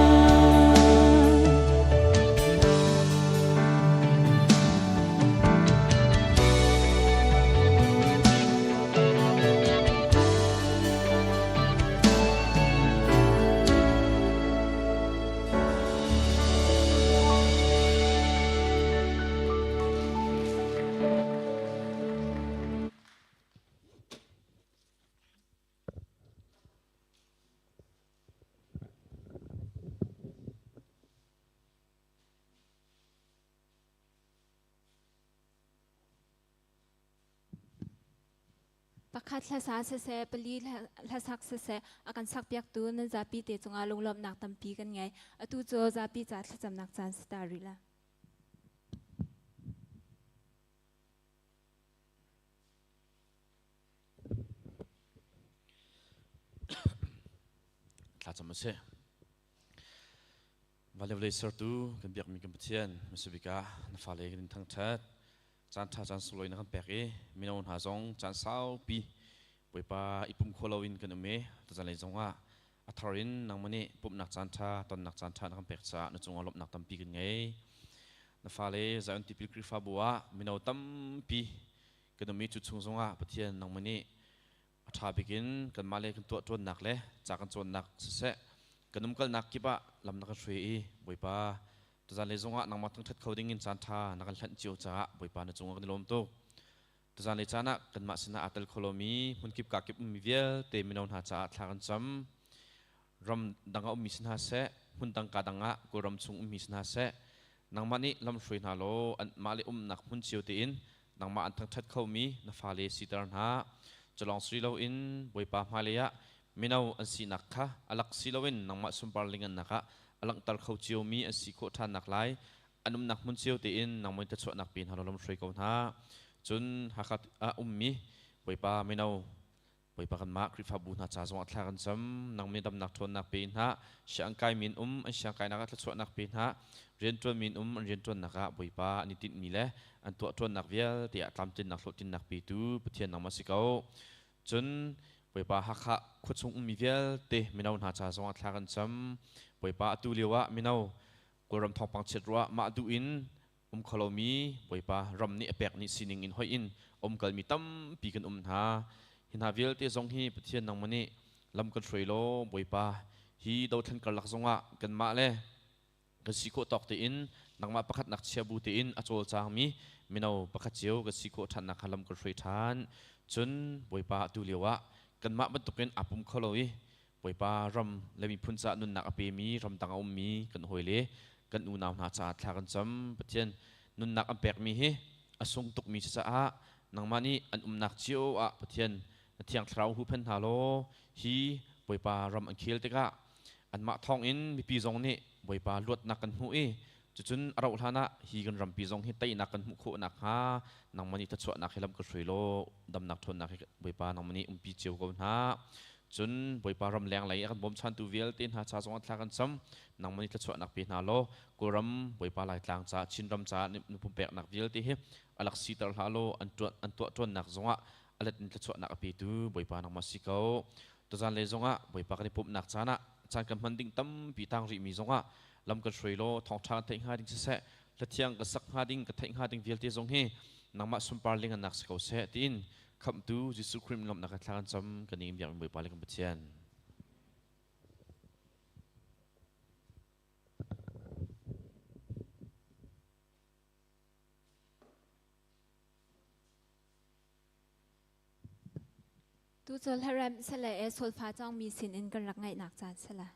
Pakhat hlasa siseh, pali hlasak siseh, a kan sakpiaktu nan zapi te cungah lunglawmhnak tampi kan ngei. Atu cu zapi ca thlacamnak caan si ta rih la. Thlacam a si. Van le vawlei sertu kan biakmi kan Pathian hmasabik ah na fale kan in thangṭhat. Caan ṭha caan sunglawi na kan pek i mino hna zong caan saupi Bawipa i pum kho loin kan um i tuzanlei zongah a thar in nangmah nih pumhnak caan ṭha tonnak caan ṭha na kan pek caah na cungah lawmhnak tampi kan ngei. Na fale Zion Tipil Khrihfabu ah mino tampi kan um i cu chung zongah Pathian nangmah nih a ṭha bik in kanmah le kan tuah ṭuannak le ca kan cawnnak siseh kan umkalnak kip ah lam na kan hruai i Bawipa tuzan le zongah nangmah thangṭhat kho ding in caan ṭha na kan hlanh cio caah Bawipa na cungah kan i lawm tuk. Tuzan le caan ah kanmah sinah aa tel kho lomi hmunkip kakip ummi vialte mino hna caah thla kan cam. Ram dang ah ummi si hna seh, hmun dang ka dang ah Kawlram chung ummi si hna seh, nangmah nih lamhruai hna law anmah le umnak hmun cio tein nangmah an thangṭhat khomi na fale siter hna. Culawng si loin Bawipa hmailei ah mino an sinak kha a lak si loin nangmah sunpar lingannak ah a langhter kho ciomi an si khawh ṭhan naklai an umnak hmun cio tein nangmah in thluachuahnak pe hna law lamhruai ko hna. Cun Hakha ah ummi Bawipa mino Bawipa kanmah Khrihfabu hna ca zongah thla kan cam. Nang mi damnak ṭhawnnak pe hna. Siangkai min um an siangkainak ah thluachuahnak pe hna. Rianṭuan min um an rianṭuannak ah Bawipa an i tinhmi le an tuahṭuannak vialte ah tlamtlinnak hlawhtlinnak petu Pathian nangmah si ko. Cun Bawipa Hakha khuachung ummi vialte mino hna ca zongah thla kan cam. Bawipa atu lio ah mino Kawlram thawngpang chiat ruah mah duh in um kho lomi Bawipa ram nih a pek ni sining in hoih in um kalmi tampi kan um hna. Hi hna vialte zong hi Pathian nangmah nih lam kan hruai law Bawipa hi dothlen karlak zongah kanmah le kan si khawh tawk tein nangmah pakhat nak chia bu tein a cawlcangmi mino pakhat cio kan si khawh ṭhannak kha lam kan hruai ṭhan. Cun Bawipa atu lio ah kanmah bantukin aa pum kho lo i Bawipa ram le miphun caah nunnak a pemi ramdang a ummi kan hawile kan unau hna caah thla kan cam. Pathian nunnak an pekmi hi a sung tukmi si caah nangmah nih an umnak cio ah Pathian na Thiang Thlarau huhphen hna law hi Bawipa ram an khel tikah anmah thawngin mipi zong nih Bawipa luatnak kan hmuh i cucun a rauh hlan ah hi kan rampi zong hi teinak kan hmuh khawh nakhnga nangmah nih thluachuahnak hi lam ka hruai law damnak ṭhawnnak hi Bawipa nangmah nih umpi cio ko hna. Cun Bawipa ram lenglei a kan bawmchantu vialte hna ca zongah thla kan cam. Nangmah nih thluachuahnak pe hna law Kawlram Bawipa Laitlang caah Chinram caah na pumpeknak vialte hi a lak siter hlah law an tuah an tuah ṭuannak zongah a let in thluachuahnak a petu Bawipa nangmah si ko. Tuzan lei zongah Bawipa kan i pumhnak caan ah caan kan hman ding tampi tang rihmi zongah lam kan hruai law thawngṭha kan theih hnga ding siseh hlathiang ka sak hnga ding ka theih hnga ding vialte zong hi nangmah sunpar lingannak si ko seh tiin Khamhtu Jesuh Khrih lawmhnak thla kan cam kan in biakmi Bawipa le kan Pathian. Tu cu hlarem sale e solfa cawngmi sin in kan rak ngaihnak caan sala.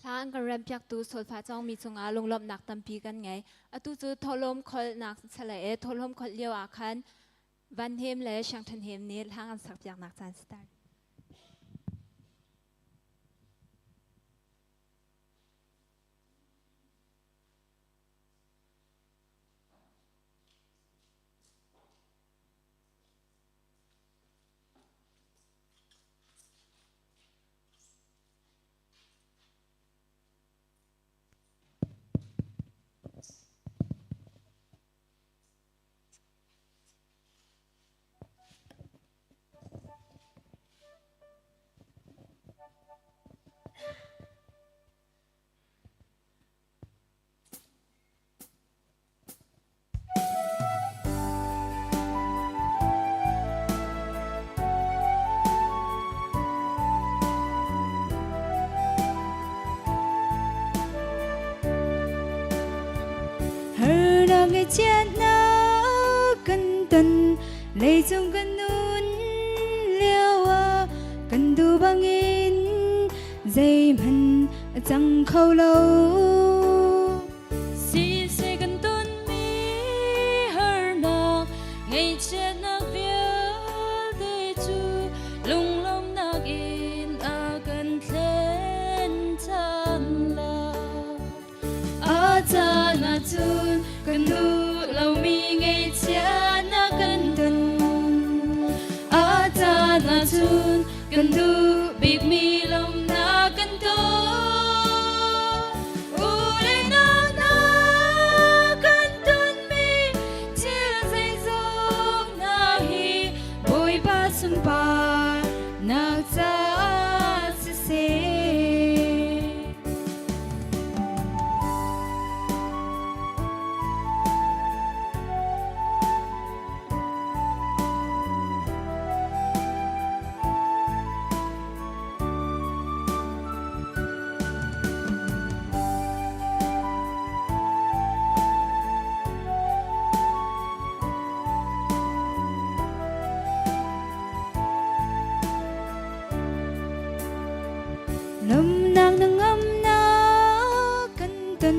Hla an kan rempiaktu solfa cawngmi cungah lunglawmhnak tampi kan ngei. Atu cu thawhlawm kholnak sale e thawhlawm kholh lio ah khan Van Hem le Siang Ṭhan Hem nih hla an sakpiaknak caan si tar. Harnak ngaihchiatnak kan ton leicung kan nun lio ah kan duh bangin zeihmanh a cang kho lo. Siseh kan tonmi harnak ngaihchiatnak vialte cu lunglawmhnak in a kan thlen ṭhan lai. A caan ahcun kan duh lomi ngaihchiatnak kan ton. A caan ahcun kan duh bikmi lawmhnak kan ton. U le nau hna kan tonmi thil zeizong hna hi Bawipa sunparnak caah siseh. Lawmnak na ngamnak kan ton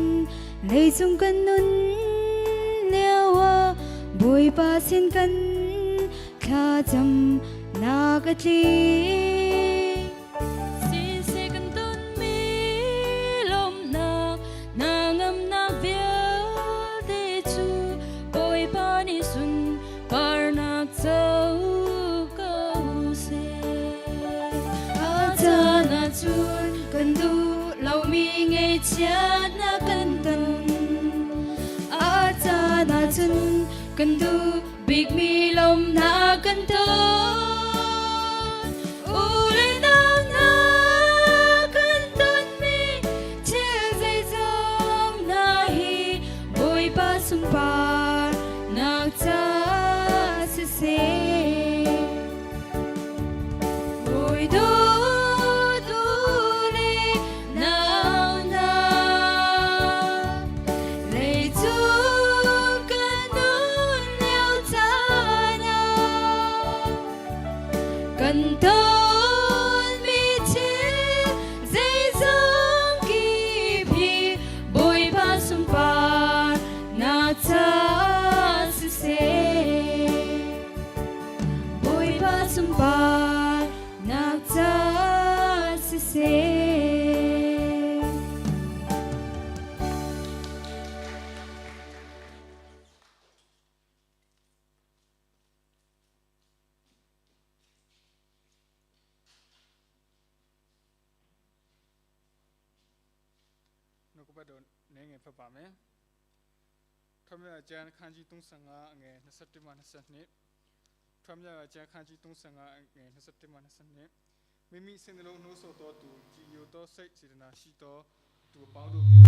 leicung kan nun lio ah Bawipa sin kan thlacam nak a tling. Siseh kan tonmi lawmhnak hna ngamnak vialte cu Bawipa nih sunparnak co ko seh. A caan ahcun kan duh lomi ngaihchiatnak kan ton. A caan ahcun kan duh bikmi lawmhnak kan ton. U le nau hna kan tonmi thil zeizong hna hi Bawipa sunparnak caah siseh. Bawi dawt u le nau hna, leicung kan nun lio caan ah kan tonmi thil zeizong kip hi Bawipa sunparnak caah siseh. Bawipa sunparnak caah siseh. နှုတ်ကပတ်တော်နည်းငယ်ဖတ်ပါမယ်။ထွတ်မြတ်ကျမ်းခန်းကြီး35အငယ်21မှ22ထွတ်မြတ်ကျမ်းခန်းကြီး35အငယ်21မှ22မိမိစိတ်နှလုံးနှိုးဆော်သောသူကြည်ညိုသောစိတ်စေတနာရှိသောသူအပေါင်းတို့သည်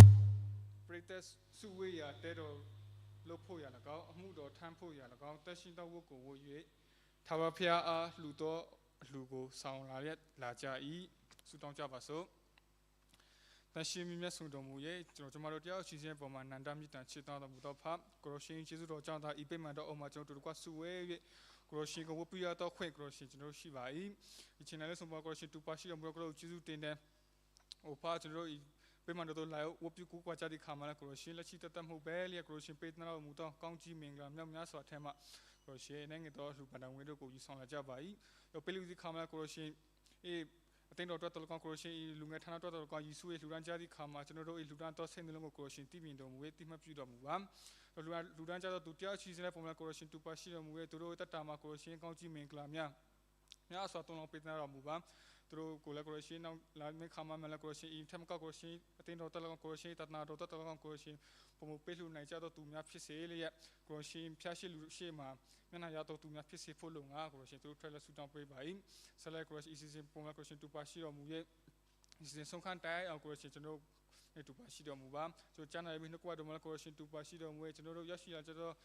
ပရိသတ်စုဝေးရာတဲတော်လုပ်ဖို့ရာ၎င်းအမှုတော်ထမ်းဖို့ရာ၎င်းတက်ရှိသောဝတ်ကိုဝတ်၍ထာဝရဘုရားအားလှူသောအလှူကိုဆောင်လာရလာကြ၏ဆုတောင်းကြပါစို့ တန်ရှင်မြတ်ဆုံးတော်မူရဲ့ကျွန်တော်ကျမတို့တရားရှိခြင်းပေါ်မှာနန္ဒမြတ်တန်ချစ်တော်မူသောဖကိုရရှင်ကျေးဇူးတော်ကြောင့်သာဤပိမှန်တော်အောင်မှာကျွန်တော်တို့ကဆုဝဲ၍ကိုရရှင်ကိုဝတ်ပြရတော့ခွင့်ကိုရရှင်ကျွန်တော်ရှိပါ၏ဒီချိန်နဲ့ဆုံးပါကိုရရှင်တူပါရှိတော်မူကိုကျေးဇူးတင်တယ်ဟိုဖကျွန်တော်တို့ဤ ပေမန်တို့လာဝပြကူကွာကြတဲ့ခါမှာလည်းကိုရရှင်လက်ရှိတတမှုပဲလျက်ကိုရရှင်ပေးတနာတော်မူသောကောင်းကြီးမင်္ဂလာမြောက်များစွာထဲမှာကိုရရှင်နိုင်ငံတော်လူပန္နဝင်တို့ကိုယူဆောင်လာကြပါ၏။ပေလူစီခါမှာကိုရရှင်အေးအသင်းတော်တော်တော်ကောင်ကိုရရှင်လူငယ်ဌာနတော်တော်ကောင်ယေရှုရဲ့လူဒန်းကြသည့်ခါမှာကျွန်တော်တို့လူဒန်းတော်စိတ်နှလုံးကိုကိုရရှင်တည်မြင်တော်မူ၍တိမှတ်ပြုတော်မူပါ။လူလူဒန်းကြတော့သူတရားချီစတဲ့ပုံမှာကိုရရှင်တူပါရှိတော်မူ၍သူတို့တတမှာကိုရရှင်ကောင်းကြီးမင်္ဂလာများများစွာတုံးလုံးပေးတော်မူပါ။သူတို့ကိုလည်းကိုရရှင်နောက်လာမယ့်ခါမှာလည်းကိုရရှင်အင်ထမကကိုရရှင်အသင်းတော်တော်ကောင်ကိုရရှင်တတနာတော်တော်ကောင်ကိုရရှင်ပုံမပေးလှူနိုင်ကြတော့သူများဖြစ်စေလျက်ကိုရရှင်ဖျားရှိလူရှိမှာမျက်နှာရတော့သူများဖြစ်စေဖို့လုံငါကိုရရှင်သူတို့ထွက်လက်ဆူတောင်းပေးပါ၏ဆက်လက်ကိုရရှင်အစီအစဉ်ပုံမှာကိုရရှင်တူပါရှိတော်မူရဲ့အစီအစဉ်ဆုံးခန်းတိုင်းအောင်ကိုရရှင်ကျွန်တော်တို့တူပါရှိတော်မူပါကျွန်တော်ကျမ်းနာပြီးနှုတ်ကပတ်တော်မှာကိုရရှင်တူပါရှိတော်မူရဲ့ကျွန်တော်တို့ရရှိလာကြတော့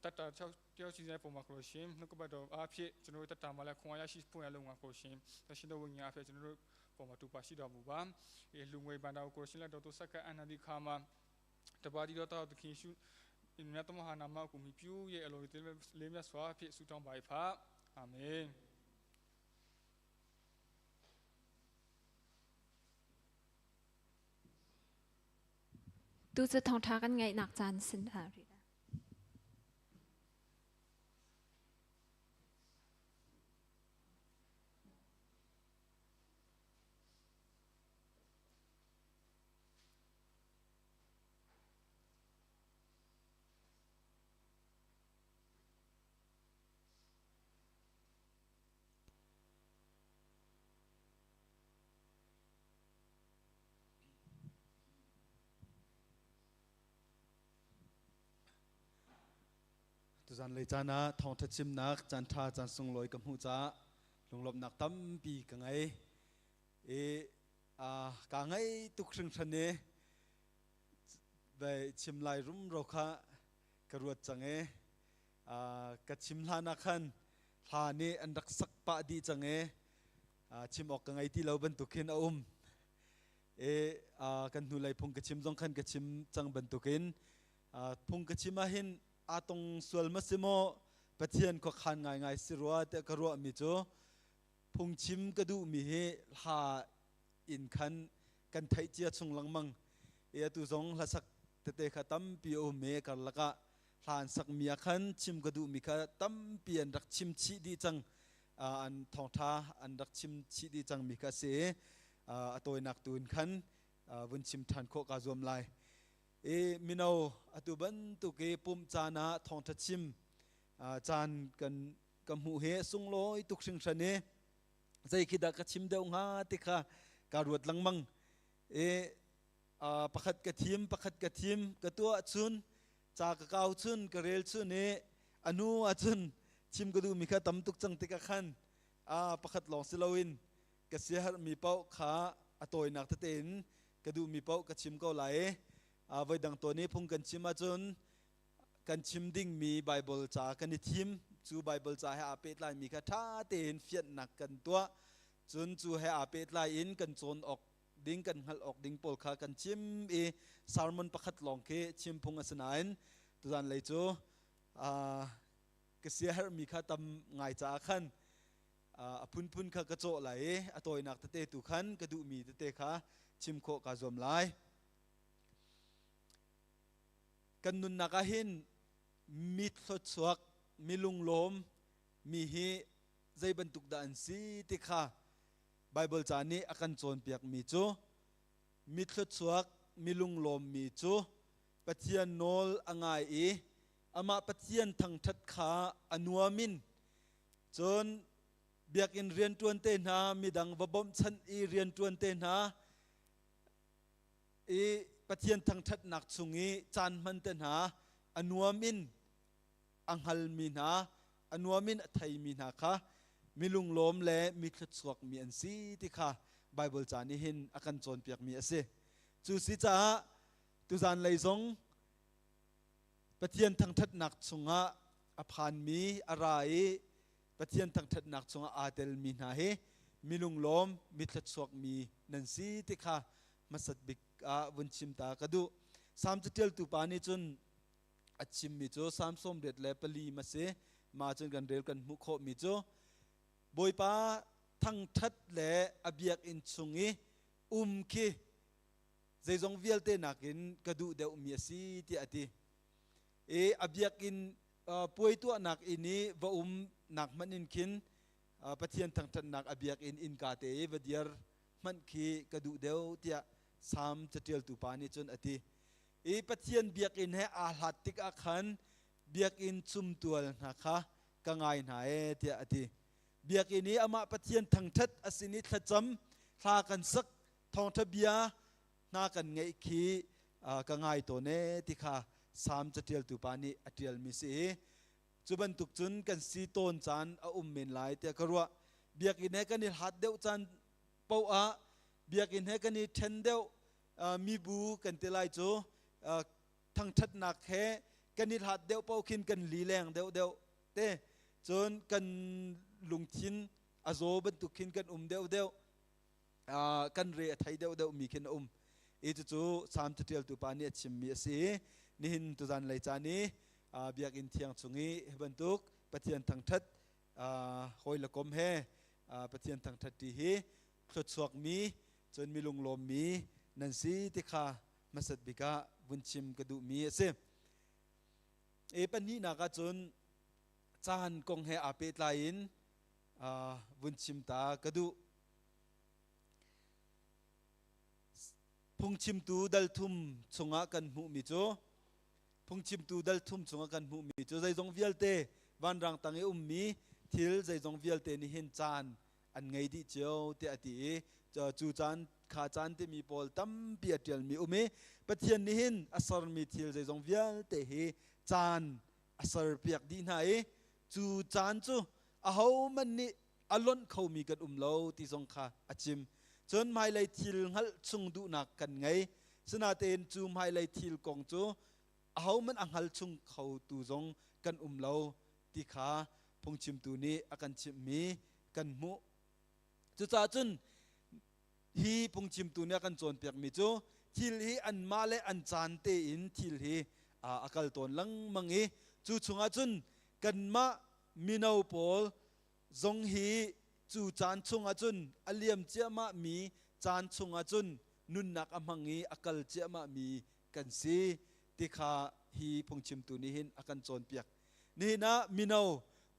တတ6တယောက်စီတဲ့ပုံမှာကိုရရှင်နှုတ်ကပတ်တော်အားဖြင့်ကျွန်တော်တို့တတမှာလည်းခွန်အားရရှိဖွင့်ရလုံးမှာကိုရှင်သရှင်တော်ဝိညာဉ်အားဖြင့်ကျွန်တော်တို့ပုံမှာတူပါရှိတော်မူပါအဲလူငွေဘန္တာကိုရှင်လက်တော်တို့စက္ကအနန္တိခါမှာတပါတီတော်တော်သခင်ရှုမြတ်တမဟာနာမကိုမိပြူရဲ့အလိုလေးမြတ်စွာဖြင့်ဆုတောင်းပါ၏ဖအာမင် Tu cu thawngṭha kan ngaihnak caan sin hna rih. Tuzan lei caan ah thawngṭha chimnak caanṭha caan sunglawi ka hmuh caah lunglawmhnak tampi ka ngei. I kaa ngaih tuk hringhran i vai chim lai rumro kha ka ruat cang i ka chim hlan ah khan hla nih an rak sak pah dih cang i chim awk ka ngei ti lo bantuk khin a um. I kan hnulei phung ka chim zong khan ka chim cang bantukin phung ka chim ahhin aa tong sual ma si maw Pathian khuakhan ngaingai si rua tiah ka ruahmi cu phungchim ka duhmi hi hla in khan kan theih cia chung lengmang i atu zong hlasak tete kha tampi a um i karlak ah hla an sakmi ah khan chim ka duhmi kha tampi an rak chim chih dih cang an thawngṭha an rak chim chih dih cangmi kha a si i a tawinak tu in khan vun chim ṭhan khawh kaa zuam lai. I mino atu bantuk i pumh caan ah thawngṭha chim caan kan ka hmuh hi sunglawi tuk hringhran i zei khi dah ka chim deuh hnga ti kha kaa ruat lengmang. I pakhat ka thim pakhat ka thim ka tuah cun ca ka kau cun ka rel cun i a hnu ahcun chim ka duhmi kha tam tuk cang tikah khan pakhat lawng si loin ka siaherhmi paoh kha a tawinak tete in ka duhmi paoh ka chim ko lai i voidang tawn i phung kan chim ahcun kan chim dingmi Baibal ca kan i thim. Cu Baibal ca he aa pehtlaimi kha ṭha tein fianhnak kan tuah. Cun cu he aa pehtlai in kan cawn awk ding kan hngalh awk ding pawl kha kan chim i sermon pakhat lawng khi chim phung a si nain tuzan lei cu ka siaherhmi kha tam ngai caah khan a phunphun kha ka cawh lai i a tawinak tete tu khan ka duhmi tete kha chim khawh kaa zuam lai. Kan nunnak ah hin mi thluachuak, mi lunglawm mi hi zei bantuk dah an si ti kha Baibal ca nih a kan cawnpiakmi cu mi thluachuak, mi lunglawm mi cu Pathian nawl a ngai i amah Pathian thangṭhat kha a nuam in cun biakinn rianṭuan te hna, midang va bawmhchanh i rianṭuan te hna i Pathian thangṭhatnak chung i caan hman te hna a nuam in a hngalmi hna, a nuam in a theimi hna kha mi lunglawm le mi thluachuakmi an si ti kha Baibal ca nih hin a kan cawnpiakmi a si. Cu si caah tuzan lei zong Pathian thangṭhatnak chungah a phanmi a ra i Pathian thangṭhatnak chungah aa telmi hna hi mi lunglawm, mi thluachuakmi nan si ti kha hmasat bik ah vun chim ta ka duh. Salm caṭialtu pa nih cun a chimmi cu Salm 84 ma si, mah cun kan rel kan hmuh khawhmi cu Bawipa thangṭhat le a biakinn chung i um khi. Zeizong vialte nakin ka duh deuhmi a si tiah a ti. I a biakinn puai tuahnak inn i va um nak hmanh in khin Pathian thangṭhatnak a biakinn innka te i va dir hmanh khi ka duh deuh tiah Salm caṭialtu pa nih cun a ti. I Pathian biakinn he aa hlat tikah khan biakinn chumtual hna kha ka ngai hna ee tiah a ti. Biakinn i amah Pathian thangṭhat a sin i thlacam hla kan sak thawngṭha bia hna kan ngeih khi ka ngai tawn ee ti kha Salm caṭialtu pa nih a ṭialmi si i cu bantuk cun kan si tawn caan a um men lai tiah ka ruah. Biakinn he kan i hlat deuh caan paoh ah biakinn he kan i ṭhen deuh mibu kan ti lai cu thangṭhatnak he kan i hlat deuh paoh khin kan lileng deuhdeuh te cun kan lungthin a zaw bantuk khin kan um deuhdeuh kan re a thei deuhdeuh mi khin a um i cucu Salm caṭialtu pa nih a chimmi a si i nihin tuzan lei caan i biakinn thiang chung i hi bantuk Pathian thangṭhat hawi le kom he Pathian thangṭhat ṭi hi thluachuakmi cun mi lunglawmmi nan si ti kha hmasat bik ah vun chim ka duhmi a si. E pahnihnak ah cun caan kong he aa pehtlai in vun chim ta ka duh. Phungchimtu dal thum chungah kan hmuhmi cu phungchimtu dal thum chungah kan hmuhmi cu zeizong vialte vanrang tang i ummi thil zeizong vialte nih hin caan an ngei dih cio tiah a ti i cu caan kha caan timi pawl tampi a ṭialmi um i Pathian nih hin a sermi thil zeizong vialte hi caan a serpiak dih hna i cu caan cu ahohmanh nih a lonh khomi kan um lo ti zong kha a chim. Cun hmailei thil hngalh chung duhnak kan ngei. Sinain cu hmailei thil kong cu ahohmanh a hngal chung khotu zong kan um lo ti kha phungchimtu nih a kan chimhmi kan hmuh. Cucaah cun hi phungchimtu nih a kan cawnpiakmi cu thil hi anmah le an caan tein thil hi a kal tawn lengmang i cu chungah cun kanmah mino pawl zong hi cu caan chungah cun a liam ciahmah mi caan chungah cun nunnak a hmang i a kal ciahmah mi kan si ti kha hi phungchimtu nih hin a kan cawnpiak. Nihin ah mino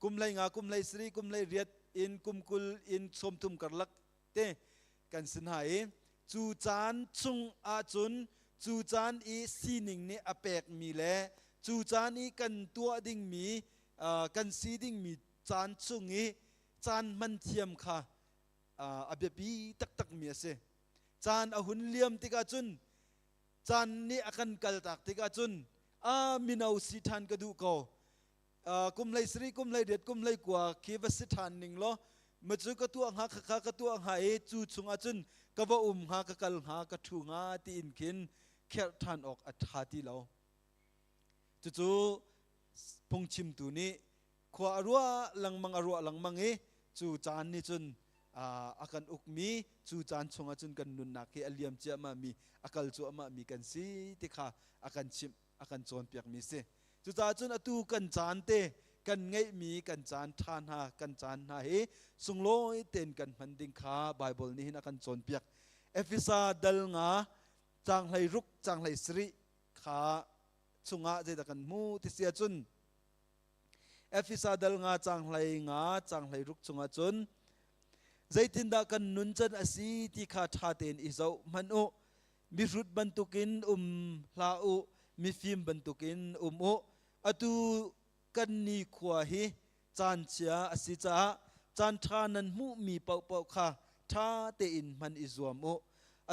kum hlei nga, kum hlei sarih, kum hlei riat in kum 20 in 30 karlak te kan si hna i cu caan chung ahcun cu caan i sining nih a pekmi le cu caan i kan tuah dingmi kan si dingmi caan chung i caan hman thiam kha a biapi taktakmi a si. Caan a hun liam tikah cun caan nih a kan kaltak tikah cun a mino si ṭhan ka duh ko kum hlei sarih kum hlei riat kum hlei kua khi va si ṭhan ning law macu ka tuah hnga khakha ka tuah hnga i cu chungah cun ka va um hnga ka kal hnga ka ṭhu hnga tiin khin kherh ṭhan awk a ṭha ti lo cucu phungchimtu nih khua a ruah lengmang a ruah lengmang i cu caan nih cun a kan ukmi cu caan chungah cun kan nunnak hi a liam ciahmah mi a kal cuahmah mi kan si ti kha a kan chimh a kan cawnpiakmi si cucaah cun atu kan caan te kan ngeihmi kan caan ṭha hna kan caan hna hi sunglawi tein kan hman ding kha Baibal nih hin a kan cawnpiak Efesa dal nga caang 16 caang 17 kha chungah zeidah kan hmu ti si ahcun Efesa dal nga caang 15 caang 16 chungah cun zeitindah kan nun can a si ti kha ṭha tein i zoh hmanh u mihrut bantukin um hlah u mifim bantukin um u atu kan nikhua hi caan chia a si caah caan ṭha nan hmuhmi paohpaoh kha ṭha tein hman i zuam u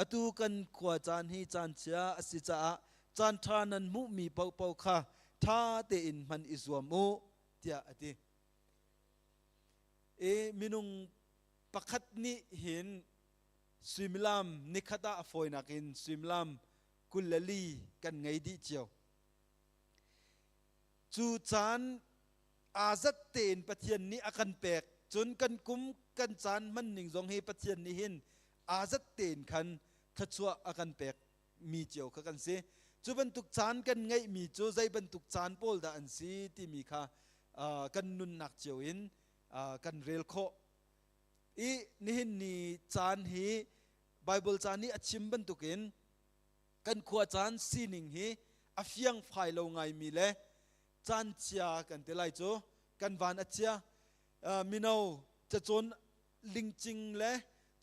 atu kan khua caan hi caan chia a si caah caan ṭha nan hmuhmi paohpaoh kha ṭha tein hman i zuam u tiah a ti. I minung pakhat nih hin suimilam nikhat ah a fawinak in suimilam 24 kan ngei dih cio. Cu caan aa zat tein Pathian nih a kan pek cun kan kum kan caan hman ning zong hi Pathian nih hin aa zat tein khan thluachuah a kan pek mi cio kha kan si. Cu bantuk caan kan ngeihmi cu zei bantuk caan pawl dah an si timi kha kan nunnak cio in kan rel khawh. I nihin ni caan hi Bible caan nih a chim bantukin Kan khua caan sining hi a fiang fai lo ngaimi le caan chia kan ti lai cu kan van a chia. Mino cacawn lingcing le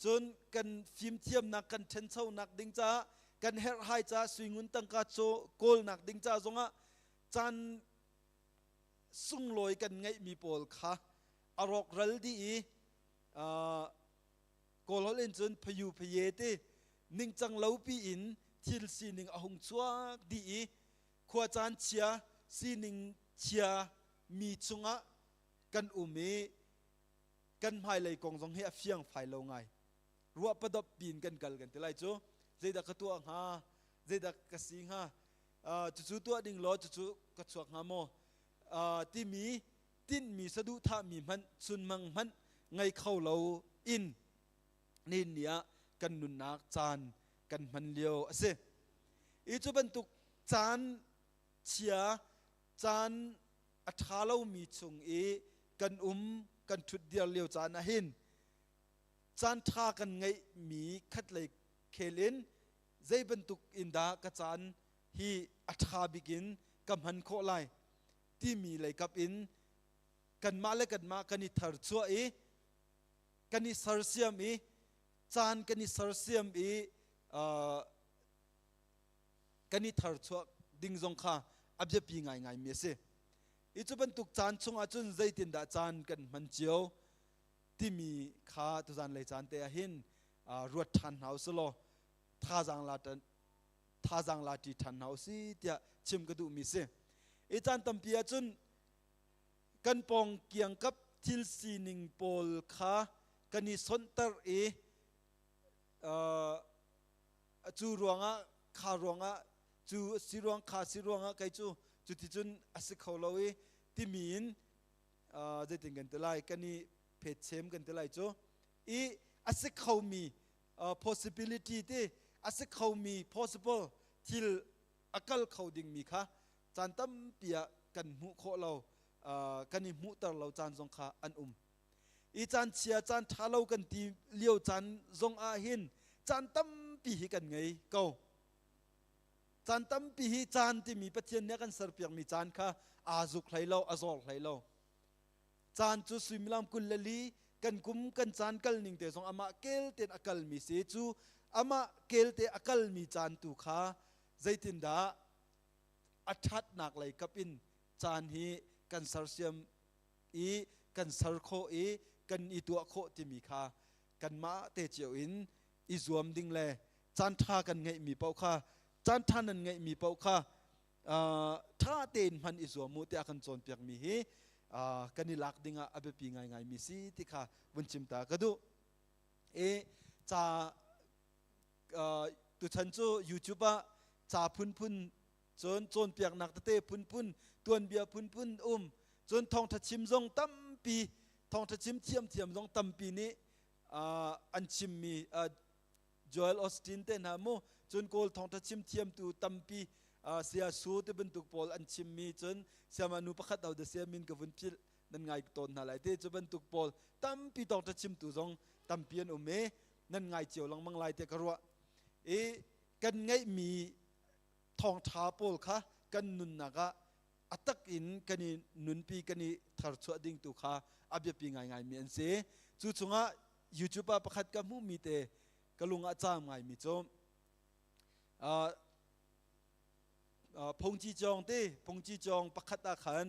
cun kan fimthiamnak kan ṭhenchonak ding caah kan herhhai caah suingun tangka kawlnak ding ca zongah caan sunglawi kan ngeihmi pawl kha a rawkral dih i Kawl holh in cun phayu phaye ti ningcang lo piin thil sining a hung chuak dih i khua caan chia sining chia mi chungah kan um i kan hmailei kong zong hi a fiang fai lo ngai. Ruah padop piin kan kal kan ti lai cu. Zeidah ka tuah hnga? Zeidah ka si hnga? Cucu tuah ding law cucu ka chuak hnga maw? Timi tinhmi saduhthahmi hmanh chunmang hmanh ngei kho lo in nihin ni ah kan nunnak caan kan hman lio a si. I cu bantuk caan chia caan a ṭha lomi chung i kan um kan ṭhut dir lio caan ah hin caan ṭha kan ngeihmi khatlei khel in zei bantuk in dah ka caan hi a ṭha bik in ka hman khawh lai timi leikap in kanmah le kanmah kan i tharchuah i kan i sersiam i caan kan i sersiam i kan i tharchuah ding zong kha a biapi ngaingaimi a si. I cu bantuk caan chungah cun zeitindah caan kan hman cio timi kha tuzan lei caan te ah hin ruat ṭhan hna usih law thazaang la thazaang la ṭi ṭhan hna usih tiah chim ka duhmi si. I caan tampi ahcun kan pawng kiangkap thil sining pawl kha kan i sonhter i cu ruangah kha ruangah cu si ruang kha si ruangah kei cu cuticun a si kho lo i timi in zeitin kan ti lai kan i phetchem kan ti lai cu i a si khomi possibility te a si khomi possible thil a kal kho dingmi kha caan tampi ah kan hmuh khawh lo kan i hmuhter lo caan zong kha an um. I caan chia caan ṭha lo kan ti lio caan zong ah hin caan tampi hi kan ngei ko. Caan tampi hi caan timi Pathian nih a kan serpiakmi caan kha aa zuk hlei lo, a zor hlei lo. Caan cu suimilam 24 kan kum kan caan kal ning te zong amah kel tein a kalmi si cu amah kel te a kalmi caan tu kha zeitindah a ṭhatnak lei kap in caan hi kan sersiam i kan ser khawh i kan i tuah khawh timi kha kanmah te cio in i zuam ding le caan ṭha kan ngeihmi paoh kha caan ṭha nan ngeihmi paoh kha ṭha tein hman i zuam u tiah kan cawnpiakmi hi kan i lak dingah a biapi ngaingaimi si ti kha vun chim ta ka duh. I ca tuchan cu YouTube ah ca phunphun cun cawnpiaknak tete phunphun tuanbia phunphun um cun thawngṭha chim zong tampi thawngṭha chim thiamthiam zong tampi nih an chimmi Joel Osteen te hna mu cun Kawl thawngṭha chim thiamtu tampi Saya Su ti bantuk pawl an chimmi cun siama nu pakhat ho da sia min ka vun philh nan ngai tawn hna lai te cu bantuk pawl tampi thawngṭha chimtu zong tampi an um i nan ngai cio lengmang lai te ka ruah i kan ngeihmi thawngṭha pawl kha kan nunnak ah a tak in kan i nunpi kan i tharchuah ding tu kha a biapi ngaingaimi an si. Cu chungah YouTube ah pakhat ka hmuhmi te ka lung ah caam ngaimi cu phungci cawng te phungci cawng pakhat ah khan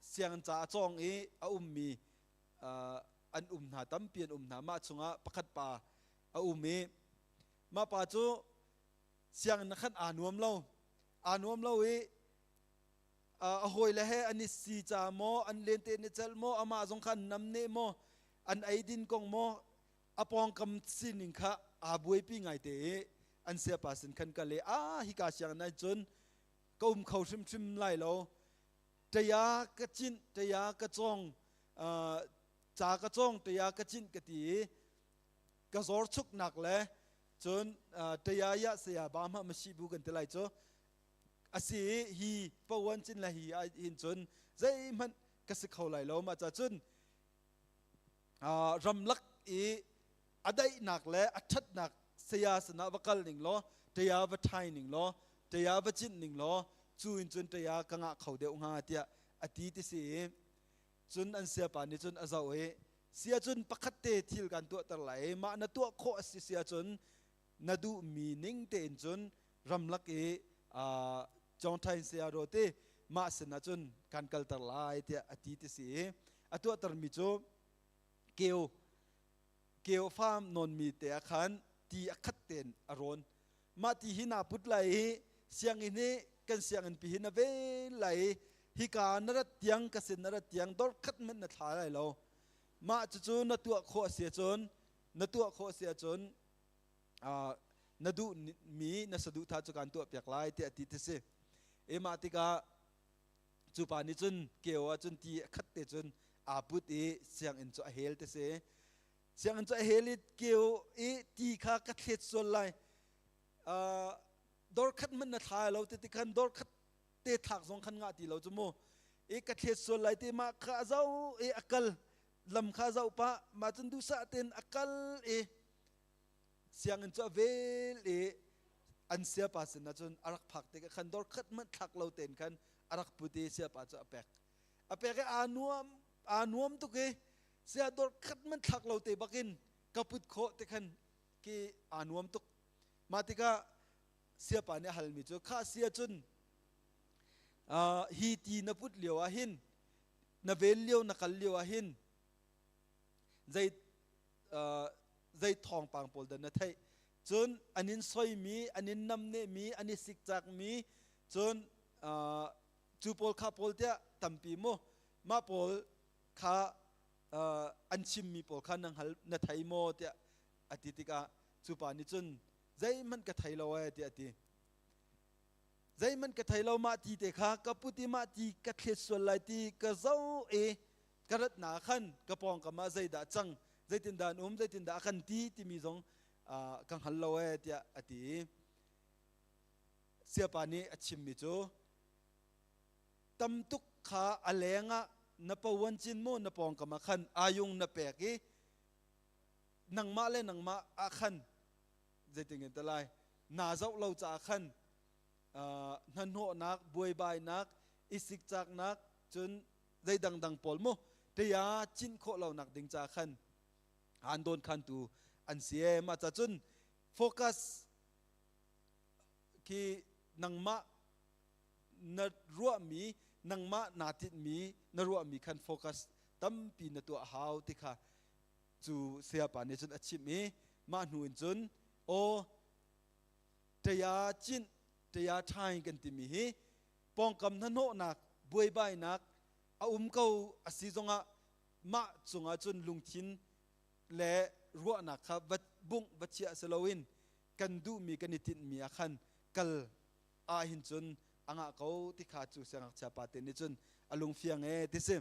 sianginn ca a cawng i a ummi an um hna tampi an um hna mah chungah pakhat pa a um i mah pa cu sianginn khan aa nuam lo aa nuam lo i a hawile he an i si ca maw an lente an i celh maw amah zong kha an namneh maw an eidin kong maw a pawngkam sining kha aa buaipi ngaite i an siapa sin khan kal i a hika sianginn ah cun ka um kho hrimhrim lai lo ṭaya ka cinh ṭaya ka cawng ca ka cawng ṭaya ka cinh ka ti i ka zor chuknak le cun ṭaya ya saya ba ma masi bu kan ti lai cu asi hi pawan cin le hi hin cun zeihmanh ka si kho lai lo mah ca cun ramlak i a daihnak le a ṭhatnak saya sinah va kal ning law ṭaya va ṭhai ning law ṭaya va cinh ning law cu in cun ṭaya ka ngah kho deuh hnga tiah a ti ti si i cun an siapa nih cun a zoh i sia cun pakhat te thil kan tuahter lai i mah na tuah khawh a si sia cun na duhmi ning tein cun ramlak i Chawngthain saya ro te mah sinah cun kan kalter lai tiah a ti ti si i a tuahtermi cu keu keu farm nawnmi te ah khan ti a khat tein a rawn. Mah ti hi naa put lai i sianginn hi kan sianginn pi hi na vel lai i hika na rat tiang ka sin na rat tiang dor khat hmanh na thla lai lo. Mah cucu na tuah khawh a si ahcun na tuah khawh a si ahcun na duhmi na saduhthah cu kan tuah piak lai tiah ti ti si. E mah tikah cu pa nih cun keo ah cun ti a khat te cun aa put i sianginn cu a hel ti si. Sianginn cu a hel i keo i ti kha ka thlet sual lai. Dor khat hmanh na thla lo ti ti khan dor khat te thlak zong khan ngah ti lo cu mu. I ka thlet sual lai ti mah kha a zo i a kal lam kha zoh pah mah cun duhsah tein a kal i sianginn cu a vel i an siapa sinah cun a rak phak tikah khan dor khat hmanh thlak lo tein khan a rak put i siapa cu a pek. A pek i aa nuam aa nuam tuk i sia dor khat hmanh thlak lo te bakin ka put khawh ti khan ki aa nuam tuk. Mah tikah siapa nih a halmi cu kha sia cun hi ti na put lio ah hin na vel lio na kal lio ah hin zei zei thawngpang pawl dah na theih? Cun an in soimi, an in namnehmi, an i sikcakmi, cun cu pawl kha pawl tiah tampi mu mah pawl kha an chimmi pawl kha na hngal na thei maw tiah a ti tikah cu pa nih cun zeihmanh ka thei lo ee tiah a ti. Zeihmanh ka thei lo mah ti te kha ka put i mah ti ka thlet sual lai ti ka zoh i ka ratnak khan ka pawngkam ah zeidah cang zeitindah an um zeitindah a kan ti timi zong ka hngal lo ee tiah a ti. Siapa nih a chimmi cu tam tuk kha a leng ah na pawan cin maw na pawngkam ah khan ayung na pek i nangmah le nangmah ah khan zeitin te lai naa zoh lo caah khan hnahnawhnak buaibainak i sikcaknak cun zei dangdang pawl mu ṭaya cinh khawh lonak ding ca khan aan dawn khantu an si e. Mah ca cun focus khi nangmah na ruahmi nangmah naa tinhmi na ruahmi khan focus tampi na tuah hau ti kha cu sayapa nih cun a chimh i mah hnu in cun aw ṭaya cinh ṭaya ṭhain kan timi hi pawngkam hnahnawhnak buaibainak a um ko a si zongah mah cungah cun lungthin le ruahnak kha va bungh va chiah si loin kan duhmi kan i tinhmi ah khan kal ah hin cun a ngah ko ti kha cu siangngakchia pa te nih cun a lungfiang e ti si.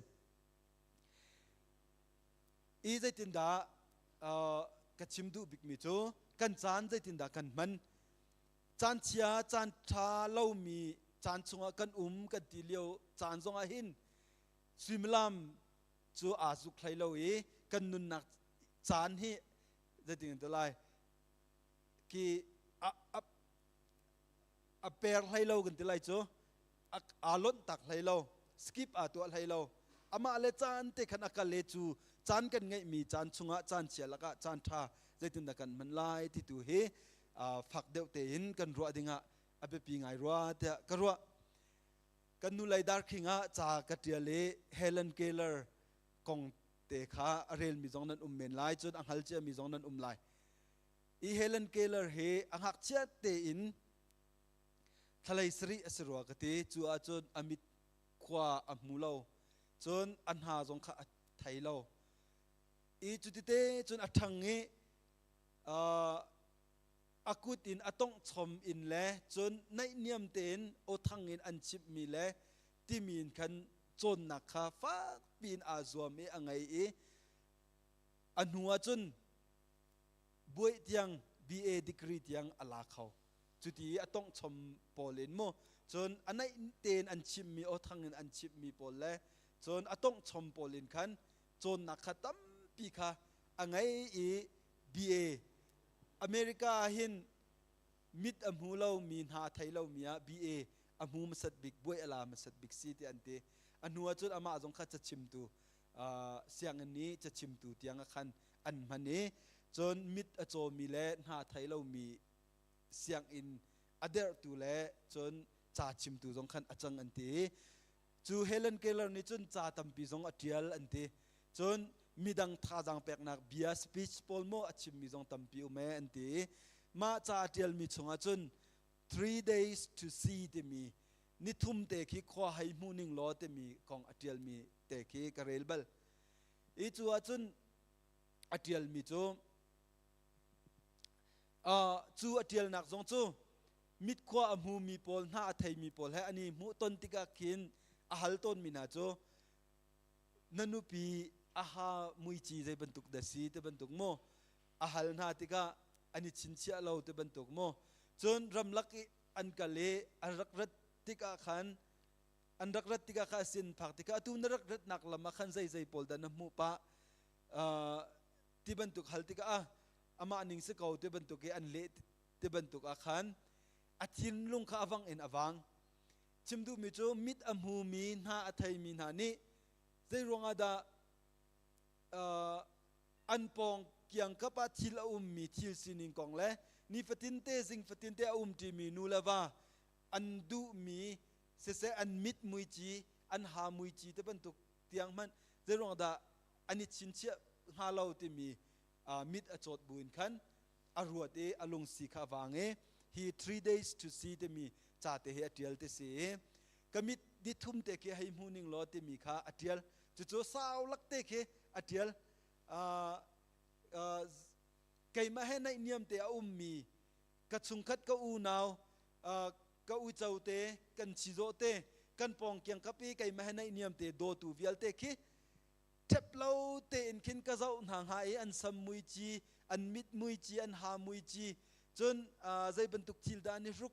I zeitindah ka chim duh bikmi cu kan caan zeitindah kan hman? Caan chia caan ṭha lomi caan chungah kan um kan ti lio caan zongah hin suimilam cu aa zuk hlei lo i kan nunnak caan hi zeitin ti lai ki a, a, a per hlei lo kan ti lai cu aa lonh tak hlei lo skip aa tuah hlei lo. Amah le caan te khan a kal le cu caan kan ngeihmi caan chungah caan chia lakah caan ṭha zeitindah kan hman lai ti tu hi fak deuh tein kan ruah dingah a biapi ngai rua tiah ka ruah. Kan nu lei darkhing ah ca ka ṭial i Helen Keller kong te kha a relmi zong nan um men lai cun a hngal ciami zong nan um lai. I Helen Keller hi a ngakchia tein thlalei sarih a si rua ka ti cu ahcun a mit khua a hmu lo cun a hna zong kha a thei lo i cutite cun a ṭhang i a kut in a tonghchom in le cun naihniam tein aw thang in an chimhmi le timi in khan cawnnak kha fakpi in aa zuam i a ngei i a hnu ah cun buaih tiang BA degree tiang a la kho. Cuti i a tonghchom pawl in mu cun a naih tein an chimhmi aw thang in an chimhmi pawl le cun a tonghchom pawl in khan cawnnak kha tampi kha a ngei i BA a. America ah hin mit a hmu lomi hna a thei lomi ah BA a hmu hmasat bik buai a la hmasat bik si ti an ti. A hnu ahcun amah zong kha cachimtu sianginn i cachimtu tiang ah khan an hman i cun mit a cawmi le hna thei lomi sianginn a derhtu le cun ca chimtu zong khan a cang an ti. Cu Helen Keller nih cun ca tampi zong a ṭial an ti. Cun midang thazaang peknak bia speech pawl maw a chimmi zong tampi um ee an ti. Mah ca a ṭialmi chungah cun Three Days to See timi nithum te khi khua hei hmu ning law timi kong a ṭialmi te khi ka rel bal. I cu ahcun a ṭialmi cu cu a ṭialnak zong cu mitkhua a hmumi pawl hna a theimi pawl he an i hmuhton tikah khin a hal tawnmi hna cu na nupi a ha muici zei bantuk dah si ti bantuk maw a hal hna tikah an i chinchiah lo ti bantuk maw cun ramlak i an kal i an rak rat tikah khan an rak rat tikah kha sin phak tikah atu na rak ratnak lam ah khan zei zei pawl dah na hmuh pah ti bantuk hal tikah ah amah ning si ko ti bantuk i an leh ti bantuk ah khan a thinlung kha a vang in a vang. Chim duhmi cu mit a hmumi hna a theimi hna nih zei ruangah dah an pawng kiangkap ah thil a ummi thil sining kong le nifatin te zing fatin te a umṭimi nu le va an duhmi siseh an mit muici an ha muici te bantuk tiang hmanh zei ruang dah an i chinchiah hnga lo timi mit a cawt buin khan a ruat i a lungsi kha a vang i hi Three Days to See timi ca te hi a ṭial ti si i ka mit ni thum te khi hei hmu ning law timi kha a ṭial. Cucu sau lak te khi a ṭial. Keimah he naihniam te a ummi ka chungkhat ka unau ka uico te kan chizawh te kan pawng kiangkap i keimah he naihniam te dawtu vialte khi ṭhep lo tein khin ka zoh hna hnga i an sam muici, an mit muici, an ha muici, cun zei bantuk thil dah an i hruk,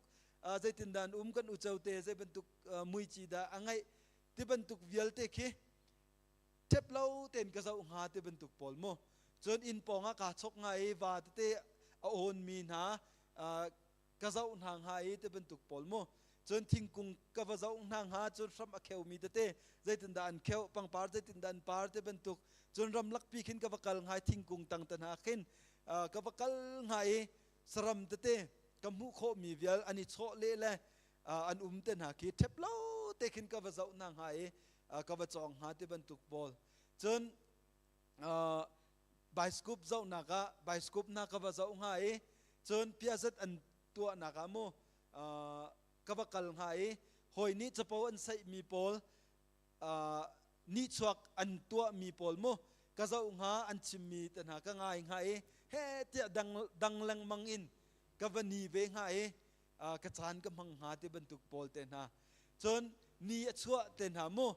zeitindah an um kan uco te, zei bantuk muici dah a ngeih, ti bantuk vialte khi ṭhep lo tein ka zoh hnga ti bantuk pawl mu. Cun inn pawng ah kaa chok hnga i va tete a awnmi hna ka zoh hna hnga i ti bantuk pawl mu. Cun thingkung ka va zoh hna hnga, cun hram a kheumi tete zeitindah an kheuh, pangpar zeitindah an par ti bantuk. Cun ramlakpi khin ka va kal hnga i thingkung tang te hna khin ka va kal hnga i saram tete ka hmuh khawhmi vial an i chawh leh le an um te hna khi ṭhep lo te khin ka va zoh hna hnga i ka va cawng hnga ti bantuk pawl. Cun bioscope zohnak ah bioscope hna ka va zoh hnga i cun piazet an tuahnak ah mu ka va kal hnga i hawi nih capo an saihmi pawl nihchuak an tuahmi pawl mu ka zoh hnga an chimmi te hna ka ngai hnga i he tiah dang dang lengmang in ka va ni ve hnga i ka caan ka hmang hnga ti bantuk pawl te hna. Cun ni a chuah te hna mu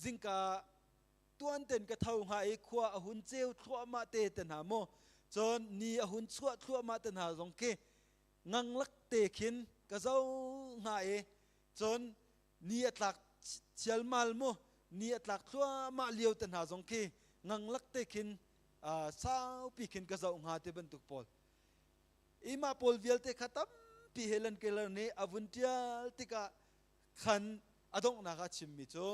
zingka tuan ten ka tho hnga i khua a hun ceu thluahmah te te hna mu cun ni a hun chuah thluahmah te hna zong khi nganglak te khin ka zo hnga i cun ni a tlak chialmal mu ni a tlak thluahmah lio te hna zong khi nganglak te khin saupi khin ka zoh hnga ti bantuk pawl. Ima pawl vialte kha tampi Helen Keller nih a vun ṭial tikah khan a donghnak ah chimmi cu